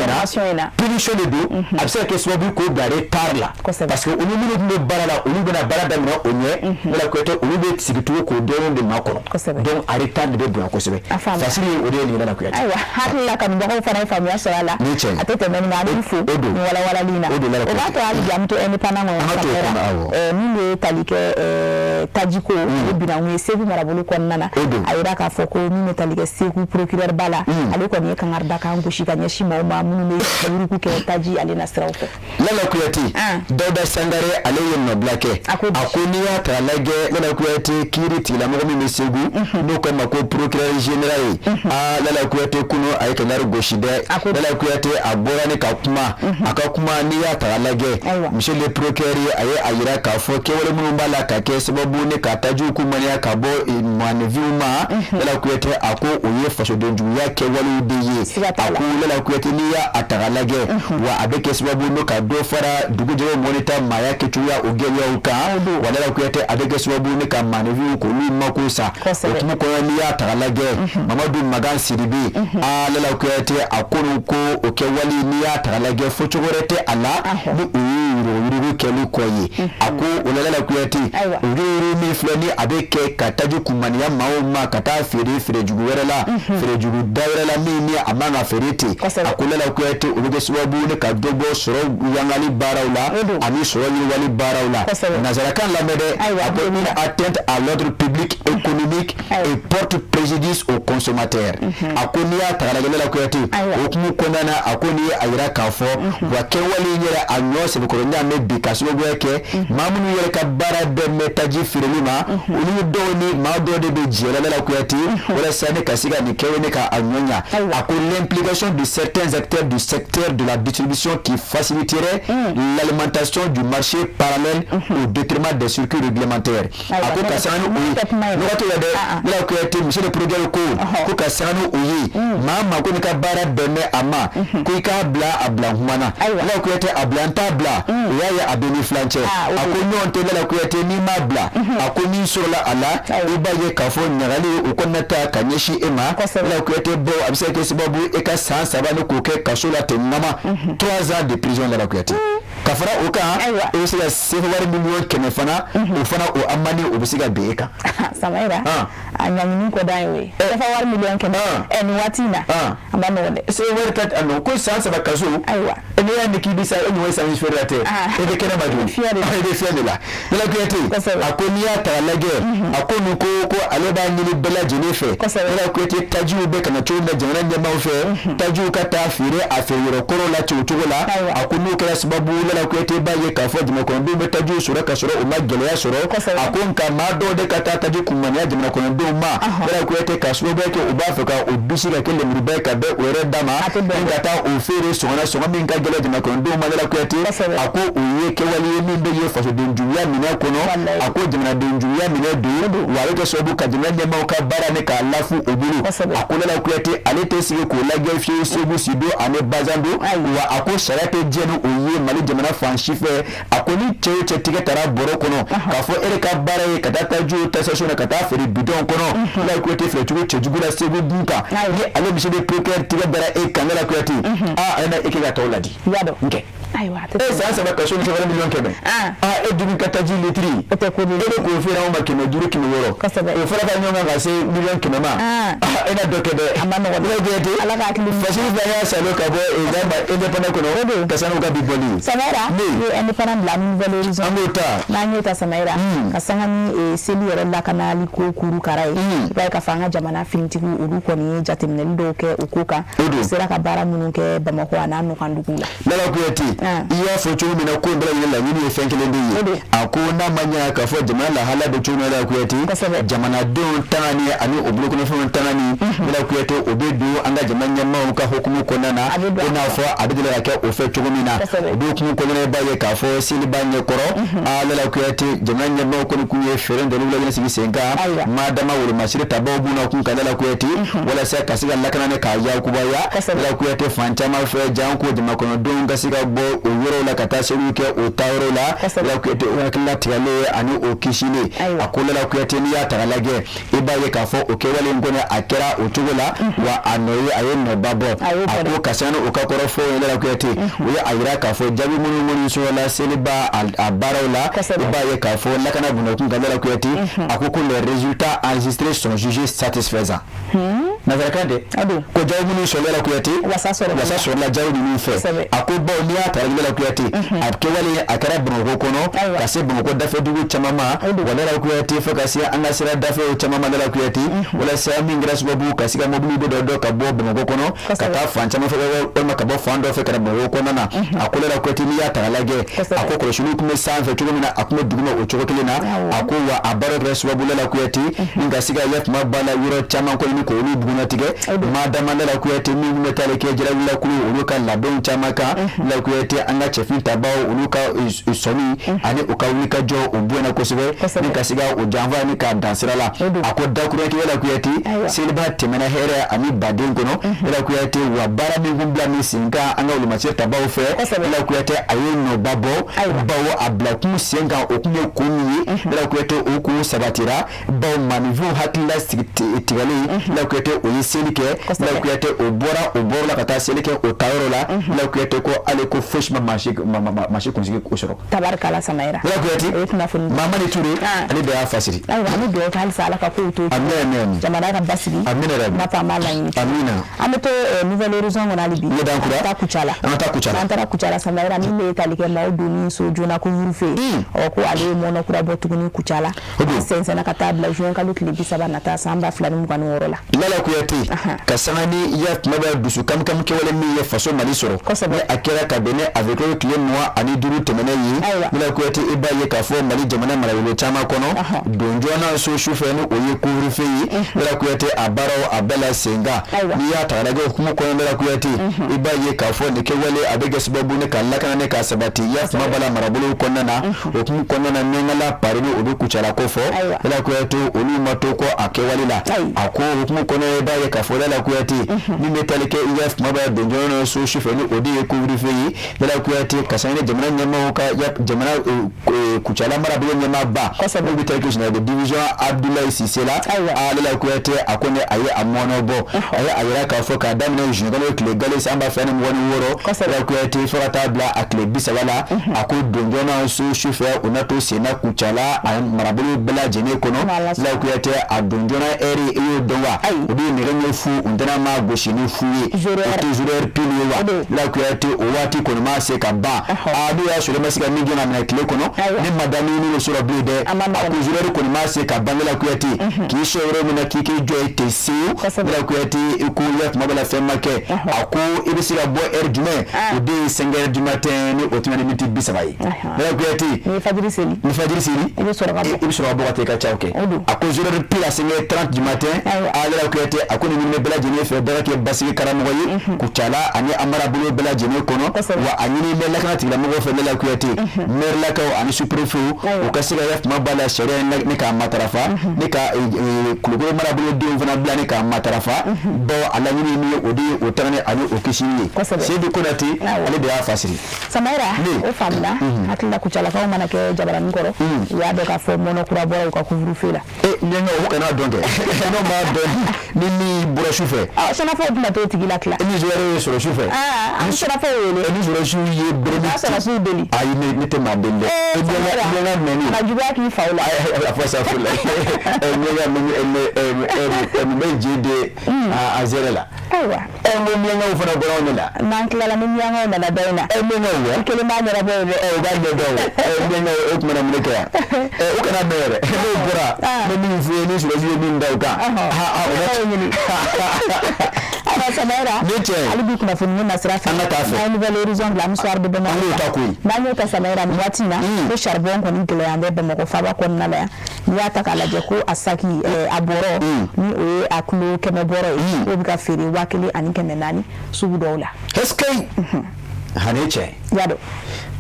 in na, punition de don. A bɛ se ka kɛ sababu k'o bila retard la, parce que olu minnu tun bɛ baara la, olu bɛna baara daminɛ o ɲɛ. Lala Kuyate, olu bɛ sigi tugun k'o dɔɔnin de makɔnɔ, donc a retard de bɛ bonya kosɛbɛ. Fasiri o de ye nin ye, Lala Kuyate. Ayiwa, hakili la kanubagaw fana ye faamuya sɔrɔ a la. A tɛ tɛmɛ nin kan, an b'i fo nin walawalali in na. O b'a to hali bi an bɛ to indépendant kɔnɔ, min bɛ tali kɛ tajiko o binakun ye Segu marabolo kɔnɔna na. A yira k'a fɔ ko min bɛ tali kɛ Segu procureur ba la, ale kɔni ye kankaridakan gosi ka ɲɛsin maaw ma minnu bɛ yuruku kɛ taji ale na siraw fɛ. Lala Kuyate, Dawuda Sangare, ale ye nɔbila kɛ. A ko n'i y'a ta lajɛ, Lala Kuyate, kiiri tigilamɔgɔ min bɛ Segu, n'o ko ma ko procureur général ye, aa Lala Kuyate, kunu a ye kangari gosi dɛ. Lala Kuyate, a bɔra ne ka kuma, a ka kuma, n'i y'a ta lajɛ, monsieur le procureur, a ye a yira k'a fɔ kɛwale minnu b'a la ka kɛ sababu ne ka tajiw kumaniya ka bɔ maanifinw ma, Lala Kuyate, a ko o ye fasodenjuguya kɛwalew de ye. A ko Lala Kuyate, n'i y'a ta k'a lajɛ, wa a bɛ kɛ sababu n'o ka dɔ fara dugujɛw mɔni ta maaya kɛcogoya o gɛlɛyaw kan. Wa Lala Kuyate, a bɛ kɛ sababu ne ka maanifinw k'olu mako sa. O kuma kɔnɔ, n'i y'a ta k'a lajɛ, Mamadu Magan Sidibe, aa Lala Kuyate, a ko ko o kɛwale, n'i y'a ta k'a lajɛ, fɔcogo wɛrɛ tɛ a la ni o ye yuruguyurugu kɛli kɔ ye. A ko o la, Lala Kuyate, o yuruguyurugu min filɛ ni a bɛ kɛ ka taji kunmaniya maaw ma ka taa feere feerejugu wɛrɛ la, feerejugu da wɛrɛ la min ni a man ka feere ten, a ko Lala Kuyate, o bɛ kɛ sababu ne ka dɔ bɔ sɔrɔ yangali baaraw la ani sɔrɔ yiriwali baaraw la. Nanzarakan lamɛn dɛ. A ko une atteinte à l'ordre public économique et porte préjudice aux consommateurs. A ko n'i y'a ta k'a lajɛ, Lala Kuyate, o hukumu kɔnɔna na, a ko n'i ye a yira k'a fɔ wa kɛwale in yɛrɛ a ɲɔ sɛbɛkɔrɔ ɲaamɛ bi, ka sababuya kɛ maa minnu yɛrɛ ka baara bɛn bɛ taji feereli ma, olu dɔw ni maa dɔw de bɛ jɛ la, Lala Kuyate, walasa ne ka se ka nin kɛwale ka a ɲɔ ɲa. A ko l'implication de certains acteurs du secteur de la distribution qui faciliterait l'alimentation du marché parallèle au détriment des circuits réglementaires. A ko ka sanga ni o ye wagati la dɛ, Lala Kuyate, monsieur le procureur ko ka sanga ni o ye, maa maa ko n'i ka baara bɛn bɛ a ma, ko i k'a bila a bila kuma na. Lala Kuyate, a bila n t'a bila, o y'a ye a bɛ ni filan cɛ. A ko ɲɔgɔn tɛ, Lala Kuyate, n'i m'a bila, a ko n'i sɔrɔla a la, i b'a ye k'a fɔ ɲagali o kɔnɔna ta ka ɲɛsin e ma, Lala Kuyate, bawo a bɛ se ka kɛ sababu e ka san 3 ni k'o kɛ kaso la ten nama, 3 ans de prison, Lala Kuyate. Ka fara o kan, e bɛ se ka sefa wari 100 000 000 fana, o fana o amende, o bɛ se ka bin e kan. Samayira, a ɲangini kɔ dan ye o ye, sefa wari 100 000 000 ɛ nin waati in na, a ma nɔgɔn dɛ. Sefa wari ka nɔ ko san 3 kaso. Ayiwa, n'i y'a mɛn k'i bɛ sa, e ɲɔgɔn ye sanji feere la tɛ, e bɛ kɛnɛ ma joli, e bɛ fiɲɛ de la. Lala Kuyate, a ko n'i y'a ta k'a lajɛ, a ko nin ko ale b'a ɲini bɛɛ lajɛlen fɛ, Lala Kuyate, tajiw bɛ ka na cogo min na jamana ɲɛmaaw fɛ, tajiw ka taa feere a feere yɔrɔ kɔrɔw la ten o cogo la. A ko n'o kɛra sababu, Lala Kuyate, b'a ye k'a fɔ jamana kɔnɔdenw bɛ tajiw sɔrɔ ka sɔrɔ u ma gɛlɛya sɔrɔ. A ko nka maa dɔw de ka taa taji kunmaniya jamana kɔnɔdenw ma, Lala Kuyate, ka sababu kɛ u b'a fɛ ka o bisi ka kɛ lemuruba ye ka bɛn o yɛrɛ da ma, ni ka taa o feere sɔngɔ na, sɔngɔ min ka gɛlɛn jamana kɔnɔdenw ma. Lala Kuyate, a ko o ye kɛwale ye min bɛ ye fasoden juguya minɛ kɔnɔ. A ko jamanaden juguya minɛ don, wa a bɛ kɛ sababu ka jamana ɲɛmaaw ka baara ne k'a lafu o bolo. A ko Lala Kuyate, ale tɛ sigi k'o lajɛ fiyewu Segu Sido ani Bazando. Wa a ko sariya tɛ diɲɛ ni o ye Mali jamana fan si fɛ. A ko ni cɛ o cɛ tigɛ taara bɔrɔ kɔnɔ k'a fɔ e de ka baara ye ka taa tajiw ta station na ka taa feere bidɔn kɔnɔ, Lala Kuyate, feere cogo cɛjugu la Segu dun kan, ni ale monsieur le procureur tigɛ dara e kan, Lala Kuyate, aa a na e kɛ ka tɔw ladi. I b'a dɔn. N kɛ. Ayiwa, a tɛ E san 3 ka so ni sɛbɛn 100 000 000. Aa, e dun ka taji litiri, O tɛ ko e bɛ k'o feere anw ma 500, 600. O fana ka ɲɔgɔn kan ka se 100 000 000 ma. E na dɔ kɛ dɛ. A ma nɔgɔn. Lala Kuyate. Ala ka hakili Fasiri fila y'a salo ka bɔ Gamba Indépendant kɔnɔ ka sanu ka bi bɔli ye. Samayira, Ne. ye Indépendant bila Nouvel Horizon. An b'o ta. N'an y'o ta, Samayira, ka sanga ni seli yɛrɛ lakanali ko kuru kara ye, i b'a ye k'a fɔ an ka jamana finitigiw, olu kɔni ye jateminɛli dɔw kɛ o ko kan. O don. U sera ka baara minnu kɛ Bamakɔ a n'a nɔkanduguw la. Lala Kuyate, i y'a fɔ cogo min na, ko in bɛɛ lajɛlen laɲini ye fɛn kelen de ye. A ko n'a ma ɲɛ k'a fɔ jamana lahala bɛ cogo min na, Lala Kuyate, jamanadenw tangani ani o bolokɔnɔfɛnw tangani, Lala Kuyate, o bɛ don an ka jamana ɲɛmaaw ka hukumu kɔnɔna na, i n'a fɔ a bɛ deli ka kɛ o fɛ cogo min na. O bɛ hukumu kɔnɔna na, i b'a ye k'a fɔ seliba ɲɛkɔrɔ, aa, Lala Kuyate, jamana ɲɛmaaw kɔni kun ye fɛɛrɛ dɔw lajɛlen sigi sen kan, maa dama wolomasiri tabaw b'u na kun kan, Lala Kuyate, walasa ka se ka lakana ni k'a yakubaya, Lala Kuyate, fan caman fɛ, janko jamakɔnɔdenw ka se ka bɔ o yɔrɔw la ka taa seliw kɛ o taayɔrɔw la, Lala Kuyate, o hakilila tigɛlen ani o kisilen. A ko Lala Kuyate, n'i y'a ta k'a lajɛ, i b'a ye k'a fɔ o kɛwale in kɔni, a kɛra o cogo la wa, a nɔ ye, a ye nɔba bɔ. A ko ka sanga ni o ka kɔrɔfɔ ye, Lala Kuyate, o ye a yira k'a fɔ jaabi minnu sɔrɔla seliba a baaraw la, i b'a ye k'a fɔ lakana bundakun kan, Lala Kuyate, a ko les résultats enregistrés sont jugés satisfaisants. Nazarakan dɛ, ko jaabi minnu sɔrɔla, Lala Kuyate, wasa sɔrɔla jaabi ninnu fɛ. A ko bawo n'i y'a ta Lala Kuyate, a kɛwale a kɛra Bamakɔ kɔnɔ ka se Bamakɔ dafɛdugu caman ma wa, Lala Kuyate, fo ka se an ka sira dafɛw caman ma, Lala Kuyate, walasa min kɛra sababu ka se ka mobili dɔ ka bɔ Bamakɔ kɔnɔ ka taa fan caman fɛ, walima ka bɔ fan dɔ fɛ ka na Bamakɔ kɔnɔna na. A ko Lala Kuyate, n'i y'a ta k'a lajɛ, a ko kɔlɔsiliw tun bɛ sanfɛ cogo min na, a tun bɛ duguma o cogo kelen na. A ko wa a baara kɛra sababu, Lala Kuyate, ni ka se ka yakuma ba la yɔrɔ caman kɔni ni k'olu bugunnatigɛ maa dama, Lala Kuyate, min tun bɛ taali kɛ jarawulakulu olu ka labɛnw caman kan, Lala Kuyate, an ka cɛfin tabaw olu ka sɔmi ani u ka wulikajɔ, o bonyana kosɛbɛ ni ka se ka o janfa ni k'a dan sira la. A ko dakuruɲɛ kelen, Lala Kuyate, seliba tɛmɛna hɛrɛ ani baden kɔnɔ, Lala Kuyate, wa baara min kun bila min sen kan an ka wolomasiri tabaw fɛ, Lala Kuyate, a ye nɔba bɔ, bawo a bila kun sen kan, o kun ye kun min ye, Lala Kuyate, o kun sabatira, bawo maninfinw hakilila tigɛlen, Lala Kuyate, o ye seli kɛ, Lala Kuyate, o bɔra o bɔrɔ la ka taa seli kɛ o taayɔrɔ la, Lala Kuyate, ko ale ko fosi ma maa si kunsigi o sɔrɔ. Tabarikala, Samayira. Lala Kuyate, o ye kunnafoni. Mamadi Ture, ale de y'a fasiri. Ayiwa, an bɛ dugawu kɛ halisa Ala ka kow to Amina. jamana ka basigi. Amina yarabi. N'a fɔ an b'a laɲini. Amina. An bɛ to Nouvel Horizon kɔnɔ hali bi. Ɲɛdan kura. An ka taa Kucala. An ka taa Kucala. N'an taara Kucala, Samayira, min bɛ tali kɛ maaw donni so joona couvre-feu. Ɔ, ko ale ye mɔnɔ kura bɔ tuguni Kucala. O don. A sɛnsɛnna ka taa bila juin kalo tile 30 nata san 2026 la. Lala Kuyate, ka sanga ni i ya tuma bɛ dusu kamikami kɛwale min ye faso Mali sɔrɔ, ni a kɛra ka bɛn ni avril tile 25 tɛmɛnen ye, Lala Kuyate, i b'a ye k'a fɔ Mali jamana marabolo caman kɔnɔ, don joona so sufɛ ni o ye couvre-feu ye, Lala Kuyate, a baaraw a bɛɛ la sen kan. N'i y'a ta k'a lajɛ hukumu kɔnɔ, Lala Kuyate, i b'a ye k'a fɔ nin kɛwale a bɛ kɛ sababu ni ka lakana ni ka sabati i ya tuma b'a la marabolow kɔnɔna na. O hukumu kɔnɔna na, Miɲankala pari ni o bɛ Kucala ko fɔ, Lala Kuyate, olu ma to kɔ a kɛwale la. A ko hukumu kɔnɔ, i b'a ye k'a fɔ, Lala Kuyate, min bɛ tali kɛ i ya tuma b'a don joona so sufɛ ni o de ye couvre-feu ye, Lala Kuyate, ka sanga ni jamana ɲɛmaaw ka jamana Kucala marabolo ɲɛmaaba n'o bɛ tali kɛ général de division Abdoulaye Cissé la, a Lala Kuyate, a ko ne a ye a mɔnɔ bɔ, a ye a yira k'a fɔ k'a daminɛ juin kalo tile gale san 2026, Lala Kuyate, fo ka taa bila a tile 30 la, a ko don joona so sufɛ o na to senna Kucala a marabolo bɛɛ lajɛlen kɔnɔ. Lala Kuyate, a don joona heure, i y'o dɔn wa? O de ye nɛgɛ ɲɛ fu ntɛnɛn ma gosi ni fu ye, o tɛ 0 heure pile ye wa? Lala Kuyate, o waati kɔni ma se ka ban. Aa, n'o y'a sɔrɔ i ma se ka min gɛn ka minɛ tile kɔnɔ, ne ma da ni n'o sɔrɔ bilen dɛ. A ko 0 heure kɔni ma se ka ban, Lala Kuyate, k'i sɔrɔ yɔrɔ min na k'i k'i jɔ yen ten sewu, Lala Kuyate, i ko i ya tuma bɛɛ la fɛn ma kɛ. A ko i bɛ se ka bɔ heure jumɛn? O de ye 5 heures du matin ni o tɛmɛna ni miniti 30 ye, Lala Kuyate. Ni fajiri seli. Ni fajiri seli, i bɛ sɔrɔ ka bɔ. I bɛ sɔrɔ ka bɔ ka taa i ka caw kɛ. A ko 0 heure pile à 5 heures 30 du matin, a Lala Kuyate, a ko nin bɛ bɛɛ lajɛlen fɛ bɛɛ ka kɛ basigi karamɔgɔ ye Kucala ani an marabolo bɛɛ lajɛlen kɔnɔ. Wa a ɲini bɛ lakana tigilamɔgɔw fɛ, Lala Kuyate, maire lakaw ani sous-préfet, u ka se ka ya tuma ba la sariya in ne k'a matarafa, ne ka Kulukoro marabolo denw fana bila ne k'a matarafa, bawo a laɲini min ye, o de ye o tagani ani o kisili ye. Seydou Konate, ale de y'a fasiri. Samayira, o faamuna. Hakili la, Kucalakaw mana kɛ jabaranin kɔrɔ, u y'a dɔn k'a fɔ mɔnɔ kura bɔra u ka couvre-feu la. E ɲɛɲɛ, o kana dɔn kɛ, n'o m'a dɔn ni min bɔra su fɛ. Ɔ, sɛnɛfɔw tɛna t'o tigi la tila. Ni zéro ye sɔrɔ su fɛ. An bɛ sɛnɛfɔw wele. Ni zéro sɔrɔdasiw ye bere Ka sɔrɔdasiw deli. Ayi, ne tɛ maa deli dɛ. Ee, Miɲanka nɛni. Ka juguya k'i faw la. A fɔ sa fo la. Miɲanka nin bɛ je de a zɛrɛ la. Ayiwa. N ko miɲankaw fana bɔra anw de la. N'an tilala ni miɲankaw nana da in na. Miɲankaw wa? I kelen b'a ɲɛnabɔ yen dɛ. U b'a ɲɛdɔn o. Miɲankaw o tuma na mun de kɛ yan? U kana mɛn yɛrɛ. N'o bɔra, n bɛ min f'u ye ni sɔrɔdasiw ye min da u kan. O b'a ɲini. Ayiwa Samayira. Ne cɛ. Hali bi kunnafoni ko nasira fɛ. An ka taa fɛ. N'an ye Nouvel Horizon bila an bɛ Soir de Bamako. An k'o ta koyi. N'an y'o ta Samayira nin waati in na. Ko charbon kɔni gɛlɛya bɛ Bamakɔ faaba kɔnɔna la yan. N'i y'a ta k'a lajɛ ko a saki a bɔrɔ ni o ye a kilo 100 bɔrɔ ye. K'o bɛ ka feere 1400 sugu dɔw la. Est-ce que. Hani cɛ. Y'a dɔn.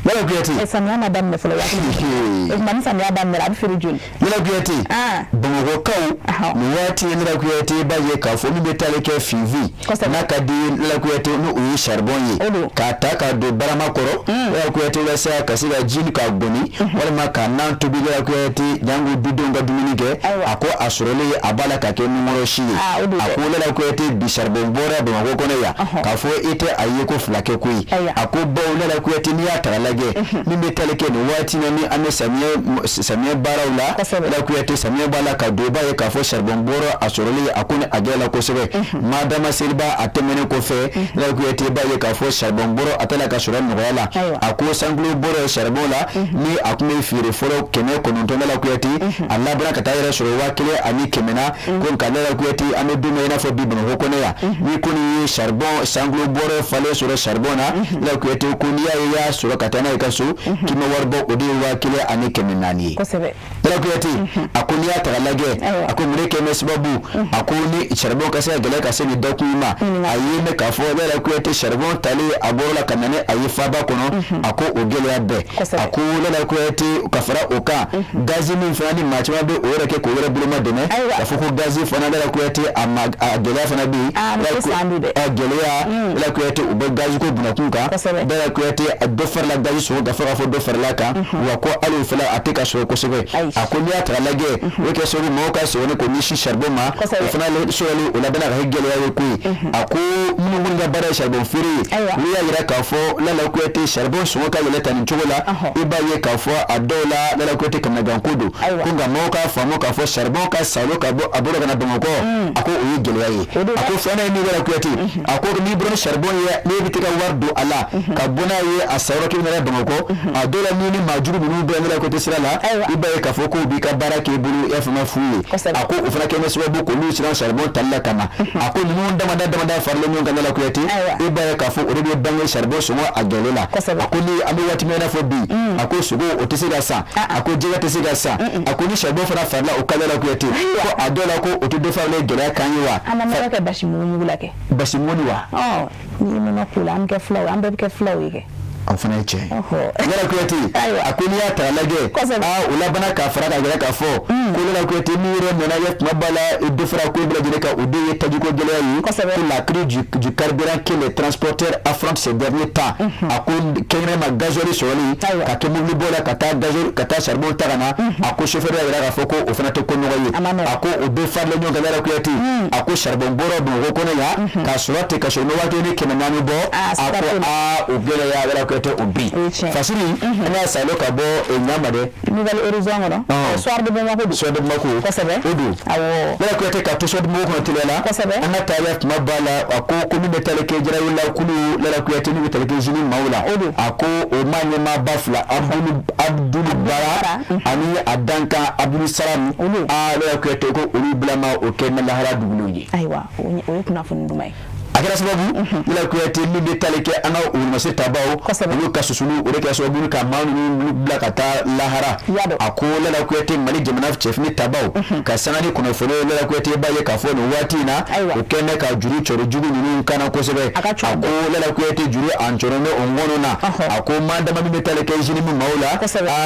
Lala Kuyate. Samiya ma daminɛ fɔlɔ 1000. O tuma ni samiya daminɛra a bɛ feere joli? Lala Kuyate. Bamakɔkaw nin waati in Lala Kuyate i b'a ye k'a fɔ min bɛ taali kɛ finfin. N'a ka di Lala Kuyate n'o ye charbon ye. K'a ta k'a don barama kɔrɔ. Lala Kuyate walasa ka se ka ji k'a gɔni. Walima ka nan tobi Lala Kuyate jango dudenw ka dumuni kɛ. A ko a sɔrɔlen a b'a la ka kɛ numéro si ye. A ko Lala Kuyate bi charbon bɔra Bamakɔ kɔnɔ yan. K'a fɔ i tɛ a ye ko fila kɛ koyi. A ko bawo Lala Kuyate n'i y'a ta k'a lajɛ. Min bɛ tali kɛ nin waati na ni an bɛ samiyɛ baaraw la. Lala Kuyate samiyɛ b'a la ka don i b'a ye k'a fɔ charbon bɔra a sɔrɔli a ko ni a gɛlɛla kosɛbɛ. Madama seliba a tɛmɛnen kɔfɛ Lala Kuyate i b'a ye k'a fɔ charbon bɔrɔ a tɛna ka sɔrɔ nɔgɔya la. A ko sankilo bɔrɔ charbon la ni a tun bɛ feere fɔlɔ 900 Lala Kuyate a labanna ka taa yɛrɛ sɔrɔ 1100 na. Ko nka Lala Kuyate an bɛ don min na i n'a fɔ bi Bamakɔ kɔnɔ yan ni kɔni ye charbon sankilo bɔrɔ falen sɔrɔ charbon na Lala Kuyate ko n'i y'a ye i y'a sɔrɔ ka taa n'a ye ka so k'i ma wari bɔ o de ye 1400 ye. Lala Kuyate a ko n'i y'a ta k'a lajɛ a ko mun de kɛ bɛ sababu a ko ni charbon ka se ka gɛlɛya ka se nin dakun in ma a ye mɛn k'a fɔ Lala Kuyate charbon talen a bɔrɔ la ka na ni a ye faaba kɔnɔ a ko o gɛlɛya bɛɛ. A ko Lala Kuyate ka fara o kan gazi min fana ni maa caman bɛ o yɛrɛ kɛ k'o yɛrɛ boloma dɛmɛ k'a fɔ ko gazi fana Lala Kuyate a ma a gɛlɛya fana bɛ yen. A gɛlɛya Lala Kuyate u bɛ gazi ko bunakun kan. Lala Kuyate dɔ farala gazi sɔngɔ kan fo k'a fɔ dɔ farala kan wa ko hali o fana a tɛ ka sɔrɔ kosɛbɛ. A ko n'i y'a ta k'a lajɛ o kɛ sababu maaw ka sɔrɔ k'o ɲɛsin charbon ma o fana sɔrɔli o labanna ka kɛ gɛlɛya ye koyi. A ko minnu kɔni ka baara ye charbon feere ye olu y'a jira k'a fɔ Lala Kuyate charbon sɔngɔ ka yɛlɛ tan nin cogo la i b'a ye k'a fɔ a dɔw la Lala Kuyate kamanaganko don ko nka maaw k'a faamu k'a fɔ charbon ka salo ka bɔ a bolo ka na Bamakɔ a ko o ye gɛlɛya ye. A ko filanan ye min ye Lala Kuyate a ko n'i bɔra ni charbon ye n'e bɛ ka wari don a la ka bɔ n'a ye a sanyɔrɔ k'i bɛ na Bamakɔ a dɔw la ni ni maa jugu ninnu bɛ Lala Kuyate sira la i b'a ye k'a fɔ k'u b'i ka baara k'i bolo i y'a faamu fu ye. A ko o fana kɛ bɛ sababu k'olu siran charbon tali la ka na. A ko ninnu damada faralen ɲɔgɔn kan Lala Kuyate i b'a ye k'a fɔ o de bɛ bange charbon sɔngɔ a gɛlɛn la. A ko ni an bɛ waati min na i n'a fɔ bi a ko sogo o tɛ se ka san a ko jɛgɛ tɛ se ka san a ko ni charbon fana farala o kan Lala Kuyate ko a dɔw la ko o tɛ dɔ faralen gɛlɛya kan ye wa. An bɛ nɔnɔ kɛ basi mugu la kɛ. Basi mɔni wa. N'i ye nɔnɔ k'o la an bɛ kɛ filaw ye an bɛɛ bɛ kɛ filaw ye kɛ. O fana ye tiɲɛ ye. Lala Kuyate a ko n'i y'a ta k'a lajɛ o labanna k'a fara k'a jira k'a fɔ ko Lala Kuyate min yɛrɛ nana ye kuma b'a la dɔ fara ko bɛɛ lajɛlen kan o de ye tajiko gɛlɛya ye. Ko la crise du carburant que les transporteurs affrontent ces derniers temps. A ko kɛrɛnkɛrɛnnenya gasoil sɔrɔli ka kɛ mobili bɔ la ka taa gasoil ka taa charbon ta ka na a ko chauffeur y'a jira k'a fɔ ko o fana tɛ ko nɔgɔ ye. A ko o bɛɛ faralen ɲɔgɔn kan Lala Kuyate a ko charbon bɔra Bamakɔ kɔnɔ yan k'a sɔrɔ ten ka sɔrɔ 1400 bɔ a ko o gɛlɛya Lala Kuyate o bi Fasiri an y'a salo ka bɔ ɲama dɛ. Nouvel Horizon kɔnɔ. Soir de Bamako don. Soir de Bamako. Kosɛbɛ. O don. Awɔ. Lala Kuyate ka to Soir de Bamako kɔnɔ teliya la. Kosɛbɛ. An ka taa ya kuma b'a la a ko ko min bɛ tali kɛ Jarawela kulu Lala Kuyate min bɛ tali kɛ JNIM maaw la. O don. A ko o maa ɲɛmaaba fila Abdul Bara ani a dankan Abdul Salam. O don. Lala Kuyate ko olu bila ma o kɛ lahara dugulenw ye. Ayiwa o ye kunnafoni duman ye. A kɛra sababu Lala Kuyate min bɛ tali kɛ an ka wulumase tabaw olu ka susuli o de kɛra sababu ka maa ninnu bila ka taa lahara. A ko Lala Kuyate Mali jamana cɛfini tabaw ka sanga ni kunnafoni Lala Kuyate b'a ye k'a fɔ nin waati in na o kɛn bɛ ka juru cɔri jugu ninnu kana kosɛbɛ. A ko Lala Kuyate juru a cɔrɔ bɛ o ŋɔnɔ na. A ko maa dama min bɛ tali kɛ JNIM maaw la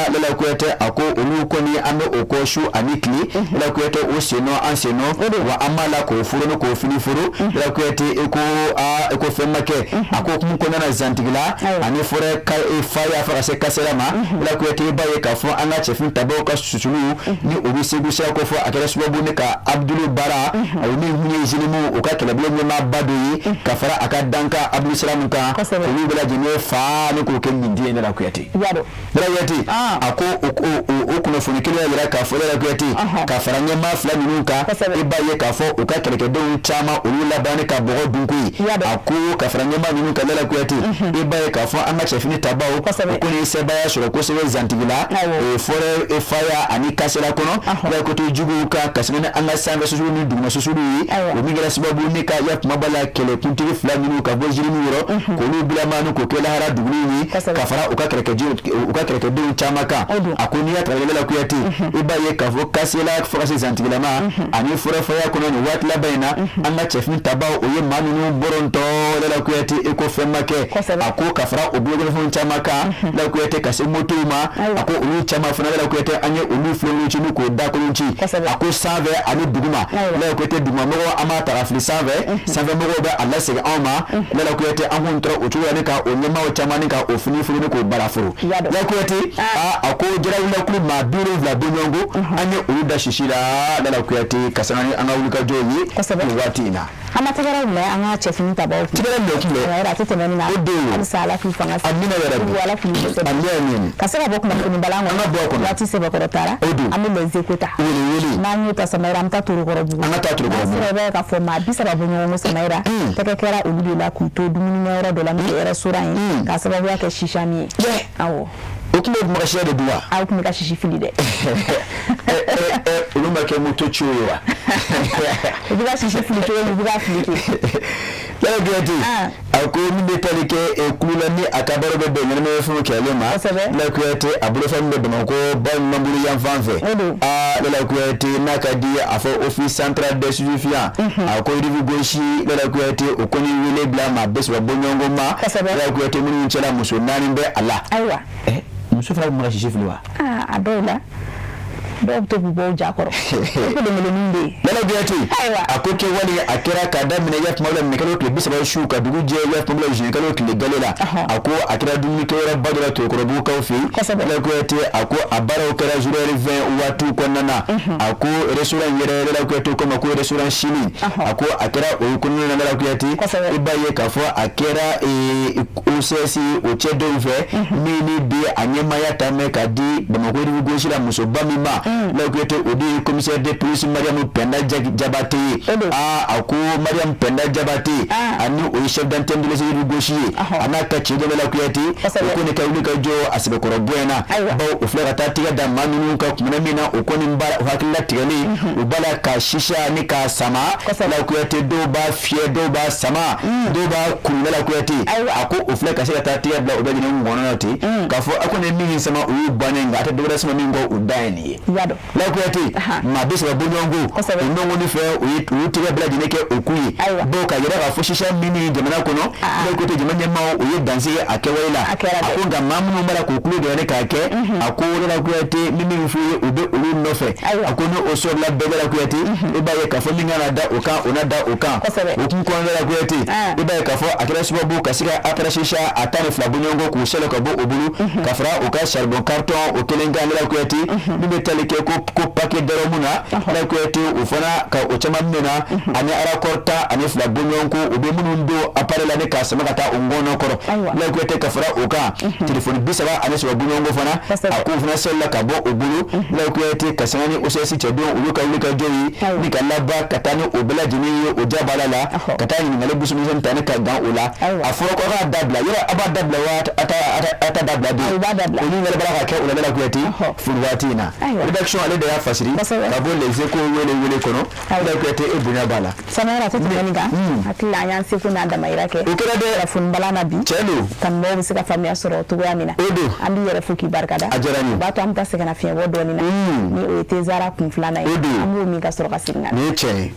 Lala Kuyate a ko olu kɔni an bɛ o kɔ su ani tile Lala Kuyate o sen nɔ an sen nɔ wa an b'a la k'o foro ni k'o fini foro Lala Kuyate ko aa ko fɛn ma kɛ. A ko hukumu kɔnɔna na Zantigila ani forêt Faya fo ka se Kasela ma, Lala Kuyate, i b'a ye k'a fɔ an ka cɛfini tabaw ka susulu ni o bɛ Segu sira ko fɔ, a kɛra sababu ne ka Abdulu Bara, o min kun ye JNIM o ka kɛlɛbolo ɲɛmaaba dɔ ye, ka fara a ka dankan Abdul Salam kan, olu bɛɛ lajɛlen fa ni k'o kɛ nin ye, Lala Kuyate. Lala Kuyate, a ko o kunnafoni kelen y'a jira k'a fɔ, Lala Kuyate, ka fara ɲɛmaa fila ninnu kan, i b'a ye k'a fɔ u ka kɛlɛkɛdenw caman, olu laban ka bɔgɔ dun koyi. A ko ka fara ɲɛmaa ninnu kan, Lala Kuyate, i b'a ye k'a fɔ an ka cɛfini tabaw, o kɔni ye sebaaya sɔrɔ kosɛbɛ Zantigila, forêt Faya ani Kasela kɔnɔ. Lala Kuyate, juguw kan ka sɛbɛn ni an ka sanfɛ susulu ni duguma susulu ye, o min kɛra sababu ne ka ya kumaba la kɛlɛkuntigi fila ninnu ka bɔ JNIM yɔrɔ, k'olu bila maa ni k'o kɛ lahara dugulenw ye, ka fara u ka kɛlɛkɛdenw caman kan. A ko n'i y'a ta Lala Kuyate, i b'a ye k'a fɔ Kasela fo ka se Zantigilama ani forêt Faya kɔnɔ, nin waati laban in na, an ka cɛfini tabaw, o ye maa ninnu bɔrɔntɔ, Lala Kuyate, i ko fɛn ma kɛ. A ko ka fara o bolokɔnɔfɛnw caman kan, Lala Kuyate, ka se motow ma, a ko olu caman fana, Lala Kuyate, an ye olu filenkolon ci ni k'o dakolon ci. A ko sanfɛ ani duguma, Lala Kuyate, dugumamɔgɔw an b'a ta ka fili sanfɛ, sanfɛmɔgɔw bɛ a lasegin anw ma. Lala Kuyate, an kun tora o cogo la ni ka o ɲɛmaaw caman ni ka o fini fini ni k'o baara foro. Lala Kuyate, a ko jarawulakulu maa 70 bɔɲɔgɔnko, an ye olu da sisi la, Lala Kuyate, ka sanga ni an ka wulikajɔw ye nin waati in na. An ma tɛgɛrɛ minɛ an ka cɛfini tabaw kun. Tɛgɛrɛ minɛ kun dɛ. A tɛ tɛmɛ nin na. O don. Halisa Ala k'u fanga se. Amina yarabi. Ala k'u dɛsɛ. Amina. Ka se ka bɔ kunnafoni balan kɔnɔ. An ka bɔ a kɔnɔ. Waati sɛbɛkɔrɔ taara. O don. An bɛ Les Échos ta. Wele wele. N'an y'o ta, Samayira, an bɛ taa Torokɔrɔbugu. An ka taa Torokɔrɔbugu. N'an sera, i b'a ye k'a fɔ maa 30 bɔ ɲɔgɔn kɔ, Samayira. Tɛgɛ kɛra olu de la k'u to dumunikɛyɔrɔ dɔ la min ye restaurant ye. K'a sababuya kɛ sisa min ye. Awɔ. O tun bɛ magasiyɛ de dun wa? Aw tun bɛ ka sisi fili dɛ. Olu ma kɛ moto ciw ye wa? U bɛ ka sisi fili cogo min, u bɛ ka fili ten. Lala Kuyate, a ko min bɛ tali kɛ kulu la ni a ka baara bɛ bɛn ɲɛnamaya kɛlɛ ma. Lala Kuyate, a bolofɛn min bɛ Bamakɔ ba ɲumanbolo yan fan fɛ. Lala Kuyate, n'a ka di a fɔ office central des stupéfiants, a ko rive gauche, Lala Kuyate, o kɔni wele bila maa 30 bɔɲɔgɔnko ma. Lala Kuyate, minnu cɛla muso 4 bɛ a la. Ayiwa. Muso fana bɛ ka sisi fili wa? A dɔw la, dɔw bɛ to k'u bɔ u ja kɔrɔ. O kelenkelenninw bɛ yen. Lala Kuyate, a ko kɛwale a kɛra k'a daminɛ ya tuma la minɛkalo tile 30 su ka dugu jɛ ya tuma la juillet kalo tile gale la. A ko a kɛra dumunikɛyɔrɔba dɔ la Torokɔrɔbugukaw fɛ yen. Lala Kuyate, a ko a baaraw kɛra 0h20 waatiw kɔnɔna na. A ko restaurant yɛrɛ, Lala Kuyate, ko ma ko restaurant Chine. A ko a kɛra o kɔnɔna na, Lala Kuyate, i b'a ye k'a fɔ a kɛra OCS o cɛdenw fɛ min ni bi a ɲɛmaaya ta mɛn ka di Bamakɔ rive gauche la musoba min ma. Lala Kuyate, o de ye commissaire de police Mariam Penda Jabate ye. A ko Mariam Penda Jabate ani o ye chef d'antenne de rive gauche ye, a n'a ka cɛ dɔ Lala Kuyate, o kɔni ka wuli ka jɔ a sɛbɛkɔrɔ bonya na, bawo o filɛ ka taa tigɛ da maa minnu kan kumana min na, o kɔni b'a o hakilila tigɛlen, u b'a la ka sisa ni k'a sama. Lala Kuyate, dɔw b'a fiyɛ, dɔw b'a sama, dɔw b'a kuru. Lala Kuyate, a ko o filɛ ka se ka taa tigɛ bila o bɛɛ lajɛlen ngɔnɔ na ten, k'a fɔ a kɔni ye min sama, o y'u bannen, nka a tɛ dɔwɛrɛ sama min kɔ, o da ye nin ye. Lala Kuyate, maa 30 bɔɲɔgɔnko, o ɲɔgɔn fɛ, u y'u tɛgɛ bɛɛ lajɛlen kɛ o kun ye, bawo ka yira k'a fɔ sisa min jamana kɔnɔ, Lala Kuyate, jamana ɲɛmaaw, o ye dansigi a kɛwale la. A ko nka maa minnu b'a la k'u tulo gɛlɛn k'a kɛ, a ko Lala Kuyate, ni min f'u ye, u bɛ olu nɔfɛ. A ko ni o sɔrɔla bɛɛ, Lala Kuyate, i b'a ye k'a fɔ min kan ka da o kan, o na da o kan. O kun kɔnɔna, Lala Kuyate, i b'a ye k'a fɔ a kɛra sababu ka se ka appareil sisa a 12 bɔɲɔgɔnko k'u sɛlɛ ka bɔ o bolo, ka fara u ka charbon carton o kelen kan, Lala Kuyate, min bɛ tali kɛ ko paquet d'arôme na, Lala Kuyate, o fana ka o caman minɛ, ani raccord 12 bɔɲɔgɔnko, u bɛ minnu don appareil la ni k'a sama ka taa o ngɔnɔ kɔrɔ. Lala Kuyate, ka fara o kan, téléphone 33 bɔɲɔgɔnko fana, a k'o fana sɔrɔla ka bɔ o bolo. Lala Kuyate, ka sanga ni OCS cɛdenw, olu ka wuli ka jɔ ye ni ka laban ka taa ni o bɛɛ lajɛlen ye o jabala la, ka taa ɲininkali busumisɛnnin ta ni ka gan o la. A fɔra ko a k'a dabila, yɔrɔ a b'a dabila wa a t'a dabila bi? Olu ɲininkali b'a la ka kɛ o la, Lala Kuyate, furu waati in na. Rédaction ale de y'a fasiri ka bɔ Les Échos wele wele kɔnɔ. Lala Kuyate, e bonya b'a la. Samayira, a tɛ tɛmɛ nin kan. Hakili la, an y'an seko n'an damayira kɛ. O kɛra dɛ. Kunnafoni balan na bi. Tiɲɛ don. Kanubaaw bɛ se ka faamuya sɔrɔ cogoya min na. O don. An b'i yɛrɛ fo k'i barikada. A diyara n ye. O b'a to an bɛ taa sɛgɛnna fiɲɛbɔ dɔɔnin na. Ni o ye Tezara kun filanan ye. O don. An b'o min ka sɔrɔ ka segin ka na. Nin ye tiɲɛ ye.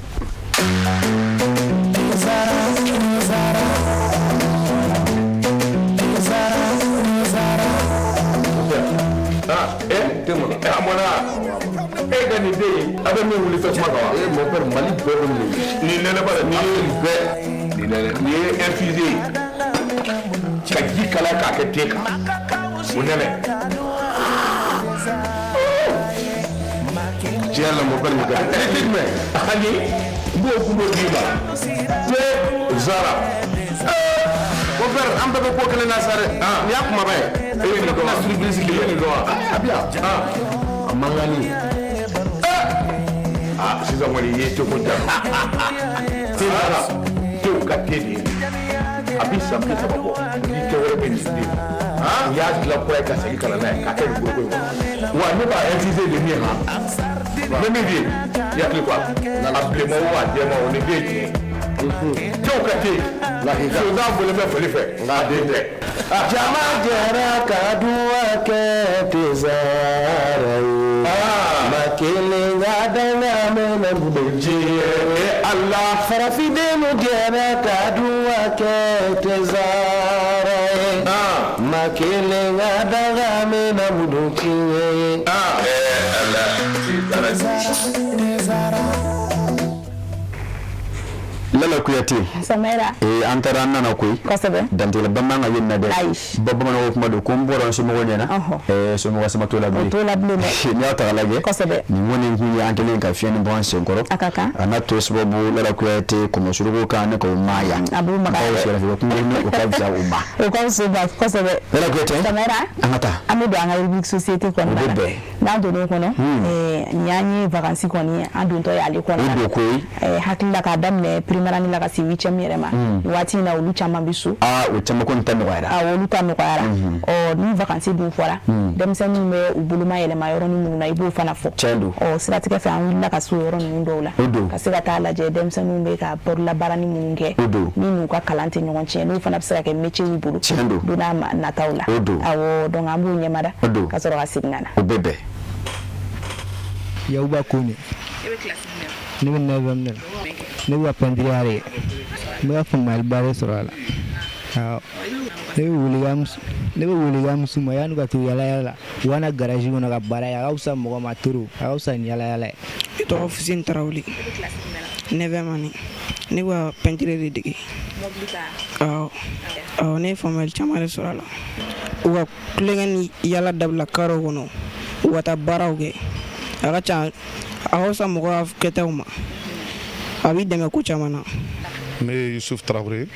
A mɔna e ka nin den in, a bɛ min wuli tasuma kan wa? Mon père, Mali bɛɛ bɛ nin. Nin nɛnɛba de, nin bɛɛ. Nin minɛ dɛ. Nin ye infusé ye ka ji kalaya k'a kɛ te kan, o nɛnɛ. Tiɲɛ yɛrɛ la, mon père, nin ka di. E tɛ jumɛn ani n b'o gundo d'i ma te zara. Mon père, an bɛɛ bɛ ko kelen na sa dɛ. Nin y'a kumaba ye. E ye nin dɔn wa? Surprise. E ye nin dɔn wa? A bi yan. A mankanni. Ah, sisan kɔni i ye teko ja. Te zara, tew ka te de ye, a bi san 30 bɔ ni te wɛrɛ bɛ nin den. U y'a dilan kura ye ka segin ka na n'a ye k'a kɛ nin foroko in kɔnɔ. Wa ne b'a infuser de min kan, n bɛ min f'i ye, i hakili to a la, a bilenman o, a jɛman o, nin den ye tiɲɛ ye. Tew ka te, sonsan bɔlen bɛ fali fɛ, nka a den tɛ. Jama jɛra ka duwa kɛ tezara ye. Ma kelen ka danga mɛnɛ budu. Ala. Farafindenw jɛra ka duwa kɛ tezara ye. Ma kelen ka danga mɛnɛ budu ye. Ala tezara. Lala Kuyate. Samɛra. Ee, an taara, an nana koyi. Kosɛbɛ. Dantigɛla bamanan ka ye nin na dɛ. Ayi. Ba bamananw ko kuma don ko n bɔra n somɔgɔw ɲɛna. Ɛɛ, somɔgɔ sama t'o la bilen. O t'o la bilen dɛ. N'i y'a ta k'a lajɛ. Kosɛbɛ. Nin kɔni kun ye an kɛlen ka fiɲɛ ni bɔ an senkɔrɔ. A ka kan. A n'a to sababu, Lala Kuyate, kɔmɔsuruku kan ne k'o maa yan. A b'o magaya Bawo dɛ. sɛrɛfɛ kungo ni o ka fisa o ma. O ka fisa o ma kosɛbɛ. Lala Kuyate. Samɛra. An ka taa. An bɛ don an ka rubrique société kɔnɔna O bɛ la. bɛn. N'an donn'o kɔnɔ, nin y'an ye vacances kɔni ye, an dontɔ ye ale kɔnɔna O la. don koyi. Hakili la k'a daminɛ première année la ka se huitième yɛrɛ ma. Nin waati in na, olu caman bɛ so. Aa, o caman kɔni ta nɔgɔyara. Awɔ, olu ta nɔgɔyara. Ɔ, ni vacances dun fɔra, denmisɛnninw bɛ u boloma yɛlɛma yɔrɔnin minnu na, i b'o fana fɔ. Tiɲɛ don. Ɔ, siratigɛ fɛ, an wulila ka se o yɔrɔ ninnu dɔw la. O don. Ka se ka taa lajɛ denmisɛnninw bɛ ka bololabaarani minnu kɛ. O don. Min n'u ka kalan tɛ ɲɔgɔn tiɲɛ, n'o fana bɛ se ka kɛ métier y'u bolo. Tiɲɛ don. Don n'a nataw la. O don. Awɔ, donc an b'o ɲɛmada. O don. Ka sɔrɔ ka segin ka na. O bɛ bɛn. Yakuba Kone. Ne bɛ neuvième de la. Ne bɛ ka peinture de kɛ. N bɛ ka faamuyaliba de sɔrɔ a la. Awɔ. Ne bɛ welekan min s'u ma, yanni u ka to yala yala la, u ka na garage kɔnɔ ka baara kɛ, a ka fisa mɔgɔ ma trop, a ka fisa ni yala yala ye. Ne tɔgɔ Fuseni Tarawele. Neuvième année. Ne bɛ ka peinture de dege. Awɔ. Awɔ, ne ye faamuyali caman de sɔrɔ a la. U ka tulonkɛ ni yala dabila karew kɔnɔ. U ka taa baaraw kɛ. A ka ca, a ka fisa mɔgɔ ka kɛtaw ma. A b'i dɛmɛ ko caman na. Ne ye Yusuf Tarawele,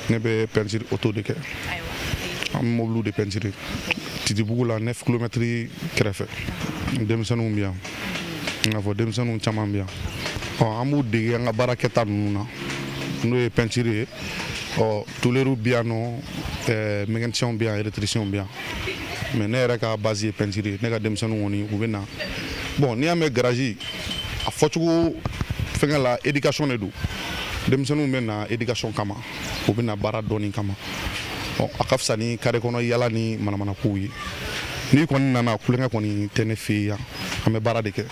ne bɛ peinture auto de kɛ. An bɛ mobiliw de peinture Titibugu la, 9 kilomètres kɛrɛfɛ. Denmisɛnninw bɛ yan, i n'a fɔ denmisɛnninw caman bɛ yan. Ɔ, an b'u dege an ka baara kɛta ninnu na, n'o ye peinture ye. Ɔ, tôlier bɛ yan nɔ, mécaniciens bɛ yan, électriciens bɛ yan, mais ne yɛrɛ ka base ye peinture ye. Ne ka denmisɛnninw kɔni, u bɛ na. Bon, n'i y'a mɛn garage, a fɔcogo fɛngɛ la, éducation de don. Denmisɛnninw bɛ na éducation kama, u bɛ na baara dɔɔni kama. Ɔ, a ka fisa ni carré kɔnɔ yala ni manamanakow ye. N'i kɔni nana, kulonkɛ kɔni tɛ ne fɛ yen yan. An bɛ baara de kɛ.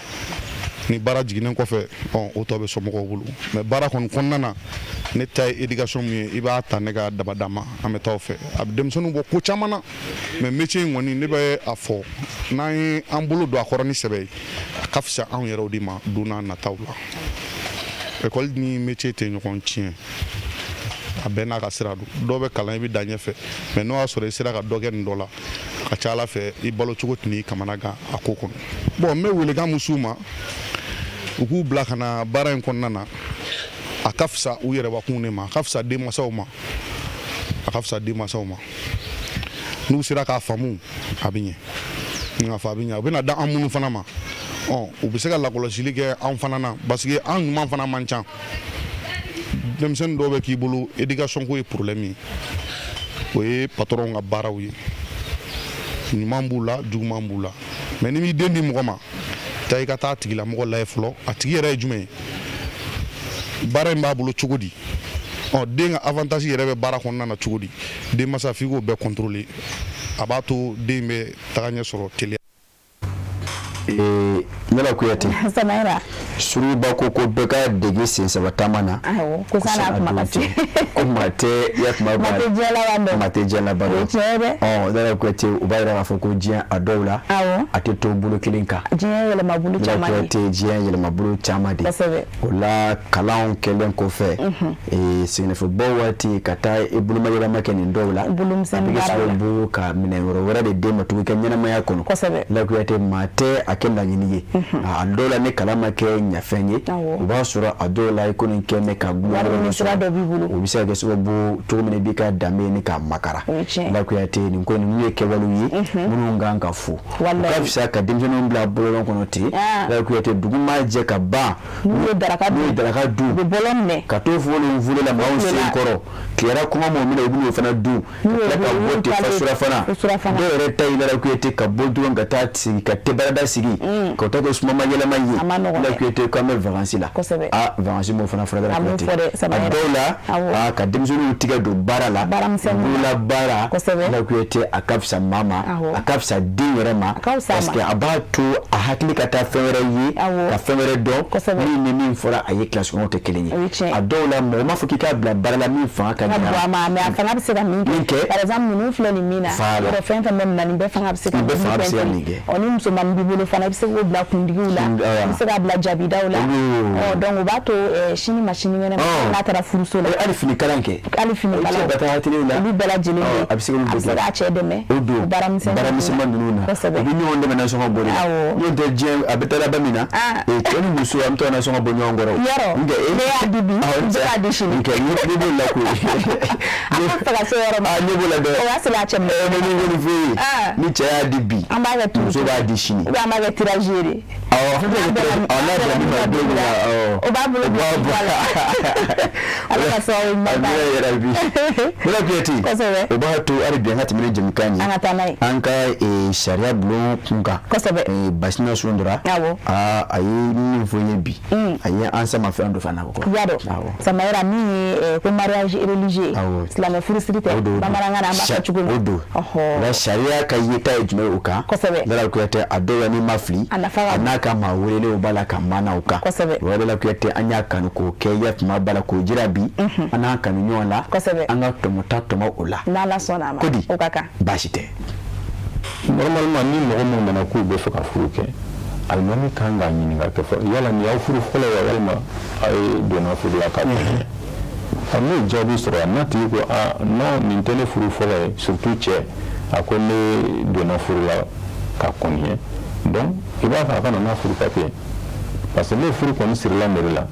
Ni baara jiginnen kɔfɛ, ɔ, o tɔ bɛ somɔgɔw bolo, mais baara kɔni kɔnɔna na, ne ta ye éducation min ye, i b'a ta ne ka dabada ma, an bɛ taa o fɛ. A bɛ denmisɛnninw bɔ ko caman na. Mais métier in kɔni, ne bɛ a fɔ, n'an ye an bolo don a kɔrɔ ni sɛbɛ ye, a ka fisa anw yɛrɛw de ma don n'a nataw la. École ni métier tɛ ɲɔgɔn tiɲɛ, a bɛɛ n'a ka sira don. Dɔw bɛ kalan, i bɛ dan ɲɛfɛ, mais n'o y'a sɔrɔ i sera ka dɔ kɛ nin dɔ la, a ka ca ala fɛ, i balo cogo tɛ n'i kamana gan a ko kɔnɔ. Bon, n bɛ welekan mun s'u ma, u k'u bila ka na baara in kɔnɔna na. A ka fisa u yɛrɛbakun de ma, a ka fisa denmansaw ma, a ka fisa denmansaw ma. N'u sera k'a faamu, a bɛ ɲɛ. N k'a fɔ a bɛ ɲɛ, u bɛna da an minnu fana ma, ɔ, u bɛ se ka lakɔlɔsili kɛ an fana na, parce que an ɲuman fana man ca. Denmisɛnnin dɔw bɛ k'i bolo, éducation ko ye problème ye, o ye patron ka baaraw ye. Ɲuman b'u la, juguman b'u la, mais n'i m'i den di mɔgɔ ma, taa i ka taa a tigilamɔgɔ lajɛ fɔlɔ, a tigi yɛrɛ ye jumɛn ye, baara in b'a bolo cogo di, ɔ, den ka avantage yɛrɛ bɛ baara kɔnɔna na cogo di. Denmansa, f'i k'o bɛɛ contrôler, a b'a to den bɛ taga ɲɛ sɔrɔ teliya. Lala Kuyate. Samayira. Suruba ko bɛɛ ka dege sen saba taama na. Awɔ, ko san'a kuma ka se. Ko maa tɛ yakuma ba. Maa tɛ diɲɛ laban dɔn. Maa tɛ diɲɛ laban dɔn. O ye tiɲɛ ye dɛ. Ɔ Lala Kuyate, o b'a yira k'a fɔ ko diɲɛ a dɔw la. Awɔ. A tɛ to bolo kelen kan. Diɲɛ yɛlɛma bolo caman de. Lala Kuyate, diɲɛ yɛlɛma bolo caman de. Kosɛbɛ. O la kalanw kɛlen kɔfɛ. Sɛgɛnnafiɲɛbɔ waati ka taa i boloma yɛlɛma kɛ nin dɔw la. Bolomisɛnnin baaraw la. A bɛ kɛ sababu ka minɛn wɛrɛ wɛrɛ de d'e ma tugun i ka ɲɛnamaya kɔnɔ. Kosɛbɛ. Lala Kuyate, maa tɛ a kɛ laɲini ye. A dɔw la ni kalan ma kɛ ɲafɛn ye, o b'a sɔrɔ a dɔw la i kɔni kɛ mɛ ka wari sira dɔ b'i bolo, o bɛ se ka kɛ sababu cogo min na i b'i ka danbe ni k'a makara. Lala Kuyate, nin ko ninnu ye kɛwalew ye minnu kan ka fo. O ka fisa ka denmisɛnninw bila bɔlɔn kɔnɔ ten. Lala Kuyate, dugu ma jɛ ka ban, n'u ye daraka dun, u bɛ bɔlɔn minɛ ka t'o folo la maaw sen kɔrɔ. Tilera kɔngɔ m'o minɛ, u bɛn'o fana dun ka tila ka bɔ ten fa surafana. Dɔw yɛrɛ ta ye Lala Kuyate ka bɔ dɔrɔn ka taa sigi ka tebarada sigi ka taa kɛ sumama yɛlɛma ye. Lala Kuyate, k'an bɛ vacances la. Ah, vacances m'o fana fɔra Lala Kuyate. A dɔw la ka denmisɛnninw tigɛ don baara la, bolola baara. Lala Kuyate, a ka fisa maa ma, a ka fisa den yɛrɛ ma, parce que a b'a to a hakili ka taa fɛn wɛrɛ ye, ka fɛn wɛrɛ dɔn min ni min fɔra a ye kilasi kɔnɔ tɛ kelen ye. A dɔw la mɔgɔ m'a fɔ k'i k'a bila baara la min fanga ka bon a ma, mais a fanga bɛ se ka min kɛ. Par exemple, ninnu filɛ nin min na, yɔrɔ fɛn fɛn bɛ na nin bɛɛ fanga bɛ se ka min kɛ. Ɔ ni musomanin b'i bolo fana, i bɛ se k'o bila kundigiw la, i bɛ se k'a bila jabidaw la. Ɔ donc o b'a to sini ma sinikɛnɛ ma n'a taara furuso la. Hali fini kalan kɛ. Hali fini kalan. Ka taa atelier la. Olu bɛɛ lajɛlen bɛ. A bɛ se k'a cɛ dɛmɛ. O don baaramisɛnman ninnu na. Kosɛbɛ. U bɛ ɲɔgɔn dɛmɛ nasɔngɔ bɔli la. N'o tɛ diɲɛ a bɛ taa laban min na. Cɛ ni muso an bɛ to nasɔngɔ bɔ ɲɔgɔn kɔrɔ. Yɔrɔ ne y'a di bi, n bɛ k'a di sini. Nkɛ ne b'o la koyi. A bɛ fɛ ka se yɔrɔ ma. Ne b'o la dɛ. O y'a sɔrɔ a cɛ minɛ. Ne b'o nin f'e ye. Ni cɛ y'a di bi. An b'a kɛ turu. Muso b'a di sini. Ou bien an b'a kɛ tirage ye de. Awɔ, fɛn fɛn bɛ n'a bɛnna min ma don min na, awɔ. O b'a bolo O b'a bɔ a la. Ala ka sababu ɲuman d'an ma. Amina yarabi. Lala Kuyate. Kosɛbɛ. O b'a to hali bi an ka tɛmɛ ni jɛmukan ye. An ka taa n'a ye. An ka sariya bulon kun kan. Kosɛbɛ. Basina Sundura. Awɔ. Aa, a ye min fɔ n ye bi. A ye an sama fɛn dɔ fana kɔ. I y'a dɔn. Samayira, min ye ko mariage religieux. Awɔ. Silamɛ furusiri tɛ. Bamanankan na an b'a fɔ cogo min. O don. Nka sariya ka yeta ye jumɛn ye o kan? Kosɛbɛ. Lala Kuyate, a dɔw la n'i ma fili. A nafa ka bon. A n'a ka maa welelenw b'a la ka maana o kan. Kosɛbɛ. O Lala Kuyate, an y'a kanu k'o kɛ yakuma b'a la k'o jira bi. An n'an kanu ɲɔgɔn la. Kosɛbɛ. An ka tɔmɔta tɔmɔ o la. N'Ala sɔnna a ma. Kodi. O ka kan. Baasi tɛ. Normalement, ni mɔgɔ minnu nana k'u bɛ fɛ ka furu kɛ, alimami kan k'a ɲininka kɛ fɔlɔ, yala nin y'aw furu fɔlɔ wa, walima a ye donna furu la k'a kɛ. A n'o jaabi sɔrɔ, a n'a tigi ko aa non, nin tɛ ne furu fɔlɔ ye, surtout cɛ, a ko ne donna furu la ka kɔn ɲɛ, donc i b'a fɔ a ka na n'a furu papier, parce que ne furu kɔni sirila mairie la,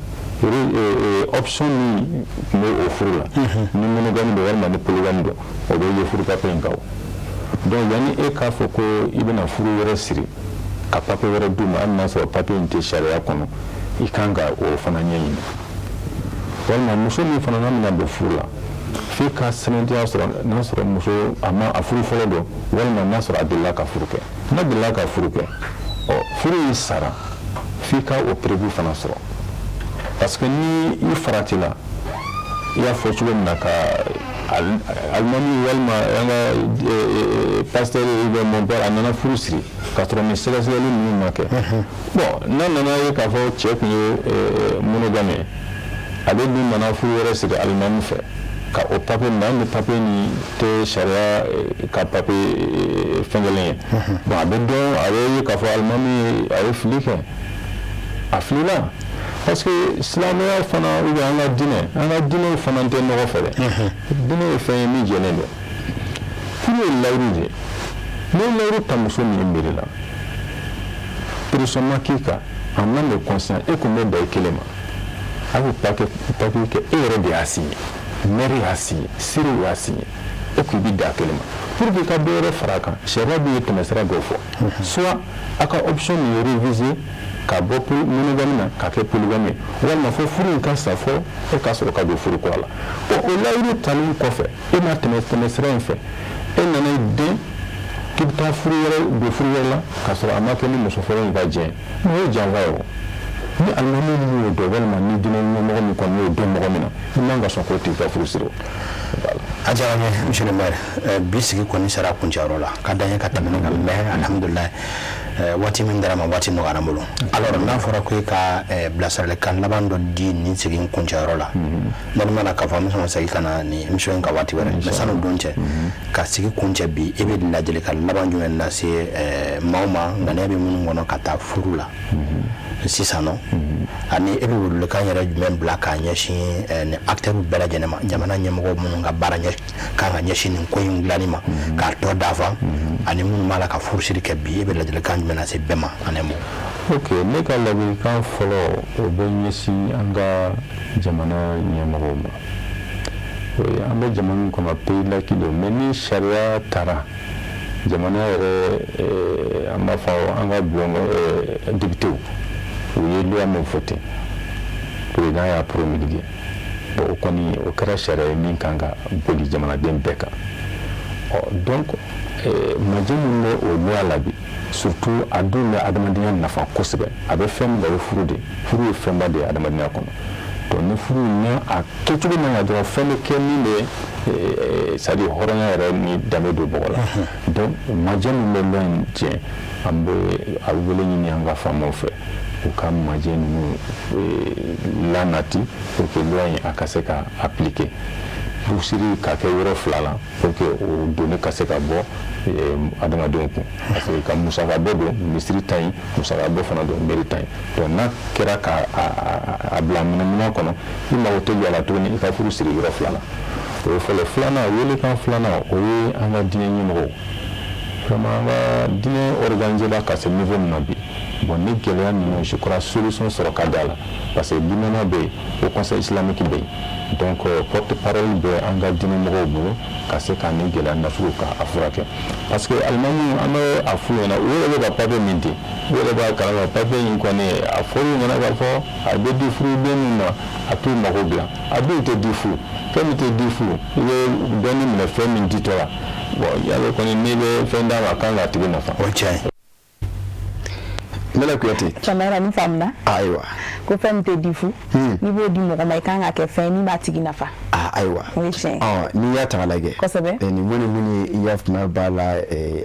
option min tun bɛ o furu la, ni monogame don walima ni polygame don, o bɛ ye furu papier in kan o. Donc yanni e k'a fɔ ko i bɛna furu wɛrɛ siri ka papier wɛrɛ d'u ma, hali n'a sɔrɔ papier in tɛ sariya kɔnɔ, i kan ka o fana ɲɛɲini. Walima muso min fana n'a bɛna don furu la, f'i ka sɛbɛntiya sɔrɔ n'a sɔrɔ muso a ma a furu fɔlɔ don, walima n'a sɔrɔ a delila ka furu kɛ. N'a delila ka furu kɛ, ɔ furu in sara, f'i ka o preuve fana sɔrɔ, parce que ni i faratila, i y'a fɔ cogo min na, ka alimami walima an ka pasteur ou bien mon père a nana furu siri k'a sɔrɔ nin sɛgɛsɛgɛli ninnu ma kɛ. Bon, n'a nana ye k'a fɔ cɛ tun ye monogame ye, ale dun nana furu wɛrɛ siri alimami fɛ ka o papier minɛ, hali ni papier nin tɛ sariya ka papier fɛn kelen ye, bon a bɛ dɔn, a bɛ ye k'a fɔ alimami a ye fili kɛ, a filila. Parce que silamɛya fana ou bien an ka diinɛ fana tɛ nɔgɔ fɛ dɛ. Diinɛ ye fɛn ye min jɛlen don. Furu ye layiru de ye. N'i ye layiru ta muso min ye mairie la, pression ma k'i kan, en âme et conscience, e kun bɛ dan i kelen ma. A b'o papier kɛ, e yɛrɛ de y'a signé, maire y'a signé, seerew y'a signé, e ko i bɛ dan a kelen ma. Pour que ka dɔ wɛrɛ fara a kan, sariya bɛ tɛmɛsira dɔw fɔ. Soit a ka option nin ye réviser ka bɔ monogame na ka kɛ polygame ye, walima fo furu in ka sa fɔ e ka sɔrɔ ka don furu kura la. Bon, o layiru talen kɔfɛ, e ma tɛmɛ tɛmɛsira in fɛ, e nana i den k'i bɛ taa furu wɛrɛ don furu wɛrɛ la k'a sɔrɔ a ma kɛ ni muso fɔlɔ in ka jɛn ye, o ye janfa ye o. Ni alimami min y'o dɔn, walima ni diinɛ ɲɛmɔgɔ min kɔni y'o dɔn mɔgɔ min na, i man ka sɔn k'o tigi ka furu siri o. A diyara n ye, monsieur le maire. Bi sigi kɔni sera a kuncɛyɔrɔ la ka dan ye ka tɛmɛ nin kan, mais alhamdulilayi. Waati min dira ma, waati nɔgɔyara n bolo. Alors, n'a fɔra ko e ka bilasiralikan laban dɔ di nin sigi in kuncɛyɔrɔ la, normalement la k'a fɔ an bɛ sɔn ka segin ka na nin émission in kan waati wɛrɛ, mais san'o don cɛ, ka sigi kuncɛ bi, e bɛ ladilikan laban jumɛn lase maaw ma, ŋaniya bɛ minnu kɔnɔ ka taa furu la sisan nɔ, ani e bɛ welewelekan yɛrɛ jumɛn bila k'a ɲɛsin ni acteurs bɛɛ lajɛlen ma, jamana ɲɛmɔgɔ minnu ka baara kan ka ɲɛsin nin ko in dilanni ma k'a tɔ dafa, ani minnu b'a la ka furusiri kɛ bi, e bɛ ladilikan jumɛn lase bɛɛ ma en un mot? Ok, ne ka ladilikan fɔlɔ, o bɛ ɲɛsin an ka jamana ɲɛmɔgɔw ma. O ye, an bɛ jamana min kɔnɔ, pays laïque don, mais ni sariya taara jamana yɛrɛ, an b'a fɔ an ka bulon députéw, u ye loi min voté, président y'a promulgué. Bon, o kɔni, o kɛra sariya ye min kan ka boli jamanaden bɛɛ kan. Ɔ donc, majɛ min bɛ o loi la bi, surtout a dun bɛ adamadenya nafa kosɛbɛ, a bɛ fɛn min, o ye furu de. Furu ye fɛnba de ye adamadenya kɔnɔ. Donc ni furu n'a a kɛcogo man ɲa dɔrɔn, fɛn bɛ kɛ min bɛ, c'est à dire hɔrɔnya yɛrɛ ni danbe don bɔgɔ la. Donc majɛ min bɛ loi in tiɲɛ, an bɛ a wele ɲini an ka faamaw fɛ, u ka majɛ ninnu lanati pour que loi in a ka se ka appliquer, furusiri ka kɛ yɔrɔ fila la, pour que o doni ka se ka bɔ adamadenw kun, parce que ka musaka bɔ don misiri ta yen, musaka bɔ fana don mairie ta yen. Donc n'a kɛra ka a bila minɛn kɔnɔ, i mago tɛ jɔ a la tuguni i ka furu siri yɔrɔ fila la. O ye fɔlɔ. Filanan, welekan filanan, o ye an ka diinɛ ɲɛmɔgɔw. Vraiment, an ka diinɛ organisé la ka se niveau min na bi, bon, ni gɛlɛya ninnu, je crois solution sɔrɔ ka di a la, parce que limana bɛ yen, o conseil islamique bɛ yen. Donc porte parole bɛ an ka diinɛmɔgɔw bolo ka se ka nin gɛlɛya nasugu ka a furakɛ, parce que alimami, an bɛ a f'u ɲɛna, u yɛrɛ bɛ ka papier min di, u yɛrɛ b'a kalama papier in kɔni, a fɔr'u ɲɛna k'a fɔ a bɛ di furuden min ma, a t'u mago dilan, a dun tɛ di fu. Fɛn min tɛ di fu, i bɛ dɔɔnin minɛ fɛn min ditɔ la. Bon, yalo kɔni, n'i bɛ fɛn d'a ma, a kan k'a tigi nafa. O tiɲɛ. Nala Kuyate. Samara, nin faamuna. Ayiwa. Ko fɛn min tɛ di fu, n'i b'o di mɔgɔ ma, i kan ka kɛ fɛn min b'a tigi nafa. Ayiwa. O ye tiɲɛ ye. Ɔ, n'i y'a ta k'a lajɛ. Kosɛbɛ. Nin ko ni mun ye, i y'a faamuya b'a la,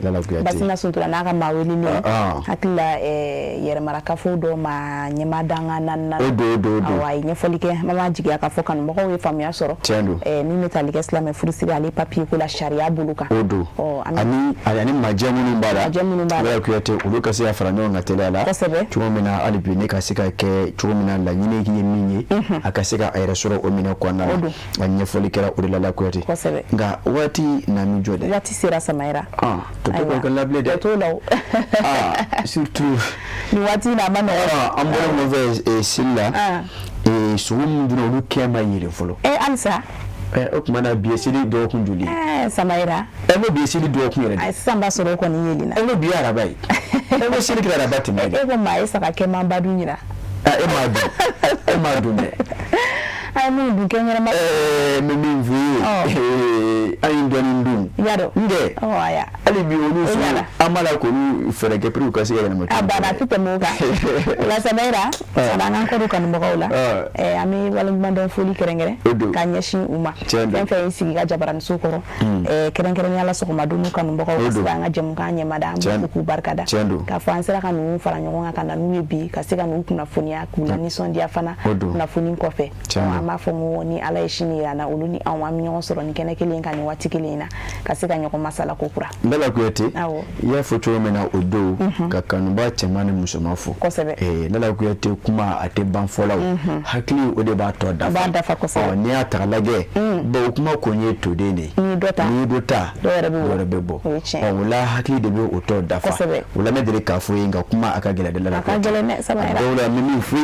Lala Kuyate. Basina Suntura n'a ka maa welelen. Hakili la, yɛrɛmarakafo dɔ ma ɲɛmaa danga naaninan. O don, o don, o don. Awɔ, a ye ɲɛfɔli kɛ, an b'a jigiya k'a fɔ kanubagaw ye faamuya sɔrɔ. Tiɲɛ don. Min bɛ tali kɛ silamɛ furusiri ale papier ko la sariya bolo kan. O don. Ani majɛ minnu b'a la. Majɛ minnu b'a la. Lala Kuyate, olu ka se ka fara ɲɔgɔn kan teliya la. Kosɛbɛ. Cogo min na hali bi ne ka se ka kɛ cogo min na, laɲini ye min ye, a ka se ka a yɛrɛ sɔrɔ o minɛ kɔnɔna la. A ɲɛfɔli kɛra o de la, Kuyate. Kosɛbɛ. Nka waati na min jɔ dɛ. Waati sera, Samayira. Tɔ tɛ ko labile dɛ. O t'o la o. Surtout. Nin waati in a ma nɔgɔn. An bɔra mun fɛ seli la, sogo min donna, olu kɛ ma yɛlɛ fɔlɔ. Halisa. O tuma na bi ye seli dɔgɔkun joli ye? Samayira. N ko bi ye seli dɔgɔkun yɛrɛ de. Ayi, sisan b'a sɔrɔ o kɔni yeelenna. N ko bi ye araba ye. N ko seli kɛra araba tɛmɛ. E ko maa ye saga kɛmanba dun ɲina. E m'a dun. E m'a dun dɛ. A ye mun dun kɛ ɲɛnama? N bɛ min f'i ye, an ye dɔɔnin dun. I y'a dɔn. N kɛ. Aya. Hali bi olu fana, an b'a la k'olu fɛɛrɛ kɛ pour que u ka se ka yɛlɛma. A banna, a tɛ tɛmɛ o kan. O la Samayira, sani an k'an kɔ don kanubagaw la, an bɛ waleɲumandɔn foli kɛrɛnkɛrɛn ka ɲɛsin u ma. Fɛn fɛn y'i sigi ka jabaraniso kɔrɔ, kɛrɛnkɛrɛnnenya la sɔgɔma don kanubagaw ka se k'an ka jɛmukan ɲɛmada, an b'u fo k'u barikada. K'a fɔ an sera ka ninnu fara ɲɔgɔn kan ka na n'u ye bi, ka se ka n'u kunnafoniya, k'u lanisɔndiya fana kunnafoni kɔfɛ. An b'a fɔ ko ni Ala ye sini jira an na, olu ni anw, an bɛ ɲɔgɔn sɔrɔ ni kɛnɛ kelen kan nin waati kelen in na, ka se ka ɲɔgɔn masala ko kura. Lala Kuyate, i y'a fɔ cogo min na o don, ka kanuba cɛman ni musoman fo. Kosɛbɛ. Lala Kuyate, kuma a tɛ ban fɔla o, hakili o de b'a tɔ dafa. B'a dafa kosɛbɛ. N'i y'a ta k'a lajɛ, bon, o kuma kɔni ye toden de ye. N'i ye dɔ ta, n'i ye dɔ ta, dɔ yɛrɛ bɛ bɔ. O ye tiɲɛ. O la hakili de bɛ o tɔ dafa. Kosɛbɛ. O la ne deli k'a fɔ ye, nka kuma a ka gɛlɛn dɛ, Lala A ka gɛlɛn dɛ, Samayira. Dɔw la n bɛ min f'i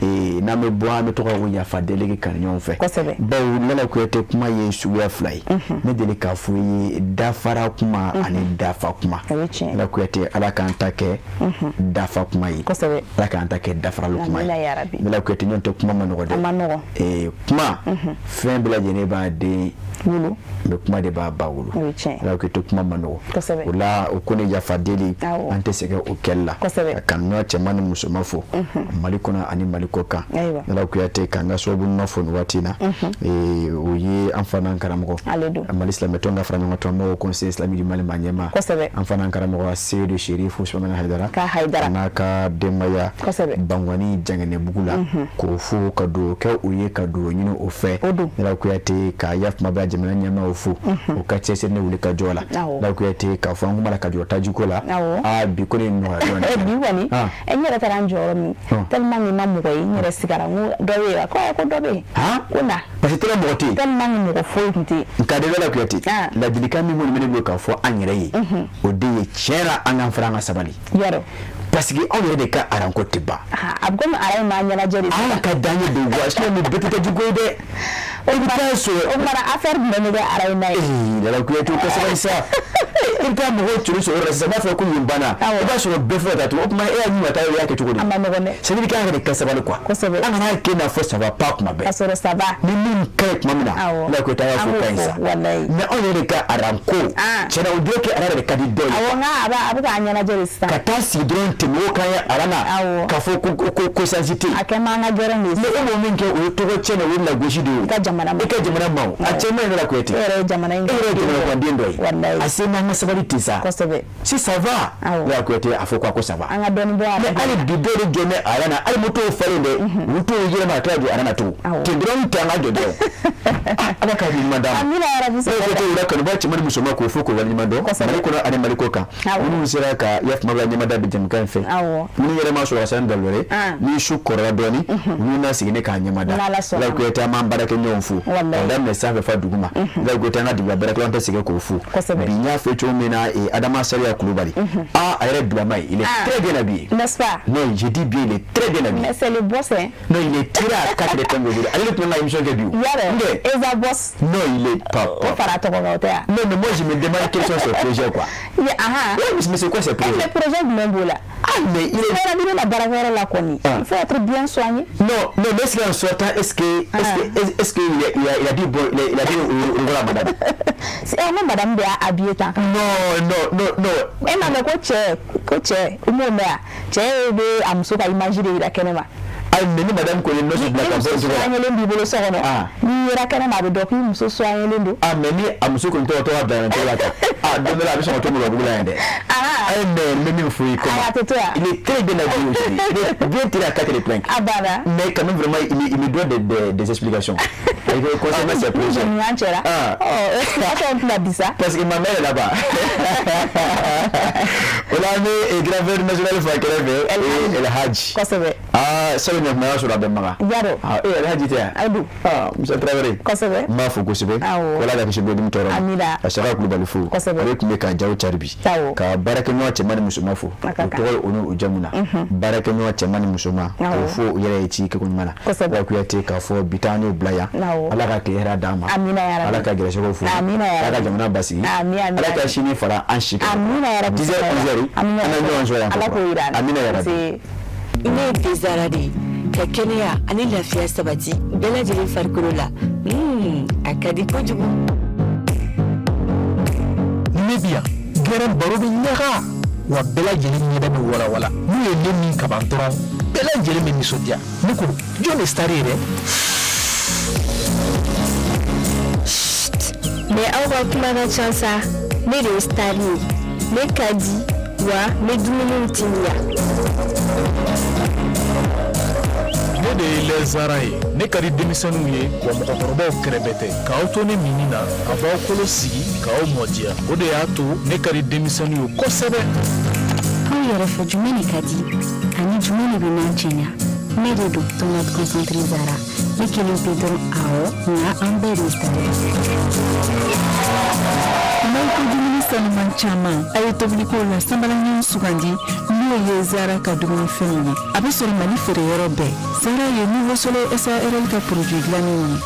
ye, n'an bɛ bɔ, an bɛ to ka yafa deli kɛ kanu ɲɔgɔn fɛ. Kosɛbɛ. Bawo Lala Kuyate, kuma ye suguya fila ye. Ne deli k'a fɔ i ye, dafara kuma ani dafa kuma. O ye tiɲɛ. Lala Kuyate, Ala k'an ta kɛ dafa kuma ye. Kosɛbɛ. Ala k'an ta kɛ dafarali kuma ye. Amina yarabi. Lala Kuyate, ɲɔgɔn tɛ kuma ma nɔgɔ dɛ. A ma nɔgɔ. Kuma, fɛn bɛɛ lajɛlen b'a den wolo, mais kuma de b'a ba wolo. O ye tiɲɛ. Lala Kuyate, kuma ma nɔgɔ. Kosɛbɛ. O la o ko ni yafa deli, an tɛ sɛgɛn o kɛli la. Kosɛbɛ. Ka kanuya cɛman ni musoman fo, Mali kɔnɔ ani Mali kɔ kan. Lala Kuyate, k'an ka sababu ɲuman fo nin waati in na, o ye an fa n'an karamɔgɔ Ale don. Mali silamɛtɔn ka fara ɲɔgɔn Baɲumankɛtɔnbaw Conseil islamique du Mali maa ɲɛmaa. Kosɛbɛ. An fana karamɔgɔ Seyidu Serifu Usumani Hayidara. Ka Hayidara. A n'a ka denbaya. Kosɛbɛ. Bangɔni Jangɛnɛbugu la. K'o fo ka dugawu kɛ u ye ka dugawu ɲini o fɛ. O don. Lala Kuyate ka yafama bila jamana ɲɛmaaw fo. U ka cɛsiri ni wuli ka jɔ la. Awɔ. Lala Kuyate k'a fɔ an kuma la ka jɔ tajiko la. Awɔ. Aa bi ko de nɔgɔya dɔɔnin. Bi kɔni n yɛrɛ taara n jɔyɔrɔ min tellement que n ma mɔgɔ ye n yɛrɛ sigara n ko dɔ bɛ yen wa ko ko dɔ bɛ yen ko na parce que tellement mɔgɔ tɛ yen tellement que mɔgɔ foyi tun tɛ yen nka de Lala Kuyate ladilikan min kɔni bɛ ne bolo k'a fɔ an yɛrɛ ye o de ye tiɲɛ na an k'an fara an ka sabali yɔrɔ parce que anw yɛrɛ de ka aranko tɛ ban a bɛ komi ara in b'an ɲɛnajɛ de an ka d'an ye de wa sinon nin bɛɛ tɛ taji ko ye dɛ i bɛ taa sɔrɔ o kumana affaire jumɛn bɛ kɛ ara in na ye ee Lala Kuyate o ka sabali sa i bɛ taa mɔgɔw curu sɔrɔ yɔrɔ la sisan n'a fɔra ko yen banna i b'a sɔrɔ bɛɛ fɛ ka taa tugun o tuma e y'a ɲini ka taa yɔrɔ i y'a kɛ cogo di a ma nɔgɔn dɛ c'est à dire k'an yɛrɛ de ka sabali quoi kosɛbɛ an kana kɛ i n'a fɔ ça va pas kuma bɛɛ ka sɔrɔ ça va ni min ka ɲi tuma min na Lala Kuyate a y'a fɔ ka ɲi sa mais anw yɛrɛ de ka aranko tiɲɛna o dirait que ara yɛrɛ de ka di dɔw ye awɔ nka a bɛ k'an ɲɛnajɛ de sisan ka taa sigi dɔrɔn ten mɔgɔw kan ye aran na k'a fɔ ko ko essence tɛ yen a kɛ m'an ka gɛrɛn de ye mais e m'o min kɛ o ye tɔgɔ tiɲɛ o ye lagosi de ye i ka jamana ma i ka jamana ma o a cɛ man ɲi Lala Kuyate e yɛrɛ ye jamana in e yɛrɛ ye jamana kɔnɔden dɔ ye walayi a se n'an ka sabali ten sa kosɛbɛ si ça va Lala Kuyate a fɔ ko ça va an ka dɔɔnin bɔ a la mais hali bi dɔw de jɔ bɛ aran na hali moto falen dɛ u t'o yɛlɛma ka tila jɔ aran na tugun ten dɔrɔn tɛ an ka jɔ dɔrɔn ala ka ɲuman d'an ma amina yarabi ne ko o la kanubaa cɛman ni musoman k'o fo k'o waleɲuman dɔn Mali kɔnɔ ani Mali kɔ kan minnu sera ka yafama bila ɲɛmada bi jɛmukan in fɛ minnu yɛrɛ ma sɔrɔ ka sani dalwɛrɛ ni su kɔrɔla dɔɔni olu na sigi ne k'a ɲɛmada Lala Kuyate an b'an baarakɛ ɲɔgɔn fo ka daminɛ sanfɛ fo duguma Lala Kuyate an ka duguba baarakɛlaw an tɛ sɛgɛn k'o fo bi n y'a fɔ cogo min na Adama Sariya Kulubali a yɛrɛ bilama ye il est très bien habillé n'est-ce pas non je dis bien il est très bien habillé mais c'est le boss hein non il est tiré à quatre épingles aujourd'hui ale de tun bɛ ka émission kɛ bi o yarɔ Eza boss non il est pas o fara tɔgɔ kan o tɛ wa non mais moi je me demande quels sont ses projets quoi oui mais c'est quoi ses projets mais projet jumɛn b'o la ah mais il est n'i bɛna baarakɛyɔrɔ la kɔni il faut être bien soigné non non mais est-ce qu'en sortant est-ce que il a dit bon il a dit au revoir à madame eh ne madame de y'a habillé tan non non non non e m'a mɛn ko cɛ i m'o mɛn wa cɛ bɛ a muso ka image de yira kɛnɛ ma ayi mais ni madame kɔni nɔsi bila ka bɔ muso soignelen b'i bolo so kɔnɔ n'i yera kɛnɛ ma a bɛ dɔn k'i muso soignelen don ah mais ni a muso kɔni tɔgɔ bila nin tɔgɔ la tan ah don dɔ la a bɛ sɔn ka to mɔgɔ la yan dɛ ayi mais n bɛ min fɔ i comme a tɛ to yan il est très bien habillé aujourd'hui il est bien tiré à quatre épingles a banna mais quand même vraiment il me doit des explications il faut concernant ses projets ɲɔgɔn cɛla ɔ explication tɛna bi sa parce que ma mère est là-bas o la an bɛ grand frère national fa kɛrɛfɛ El Hadji kosɛbɛ ah sɛbɛn ɲɛ kuma y'a sɔrɔ a bɛ maga yarɔ ah e Alhaji tɛ yan ayi don ah Musa Tarawele kosɛbɛ n b'a fo kosɛbɛ wala ka kisi bolodimi tɔɔrɔ ma amina ka Saka Kulubali fo kosɛbɛ ale tun bɛ ka Jaw cari bi ka baarakɛɲɔgɔn cɛman ni musoman fo o tɔgɔ o n'u jamu na baarakɛɲɔgɔn cɛman ni musoman k'o fo u yɛrɛ ye ci kɛko ɲuman na kosɛbɛ Kuyate k'a fɔ bi taa n'o bila yan ala ka tile hɛrɛ d'an ma amina yarabi ala ka gɛrɛsɛgɛw fo amina yarabi ala ka jamana basigi amina ala ka sini fara an si kan amina yarabi 10 h 11 h an na ɲɔgɔn sɔrɔ yan ala k'o yira an na amina yarabi ne ye Tezara de ye ka kɛnɛya ani lafiya sabati bɛɛ lajɛlen farikolo la a ka di kojugu ne bi yan gɛrɛn baro bɛ ɲaga wa bɛɛ lajɛlen ɲɛda bɛ walawala n'u ye ne min kaban dɔrɔn bɛɛ lajɛlen bɛ nisɔndiya ne ko jɔn de star ye dɛ mais aw ka kuma ka ca sa ne de ye star ye ne ka di wa n bɛ dumuniw timiya ne de ye lɛzara ye ne ka di denmisɛnninw ye wa mɔgɔkɔrɔbaw kɛrɛbɛ tɛ k'aw to ne minni na a b'aw kolo sigi k'aw mɔdiya o de y'a to ne ka di denmisɛnninw ye kosɛbɛ aw yɛrɛ fɛ jumɛn de ka di ani jumɛn de bɛ n'an cɛɲa ne de don tomate concentré Zara ne kelen pe dɔrɔn awɔ nka an bɛɛ de ye star ye n'aw ko dumuni sanuman caman a ye tobiliko la sanbalaɲɔgɔn sugandi n'o ye Zara ka dumunifɛnw ye a bɛ sɔrɔ Mali feereyɔrɔ bɛɛ Zara ye Nouveau Soleil SARL ka produit dilannenw ye.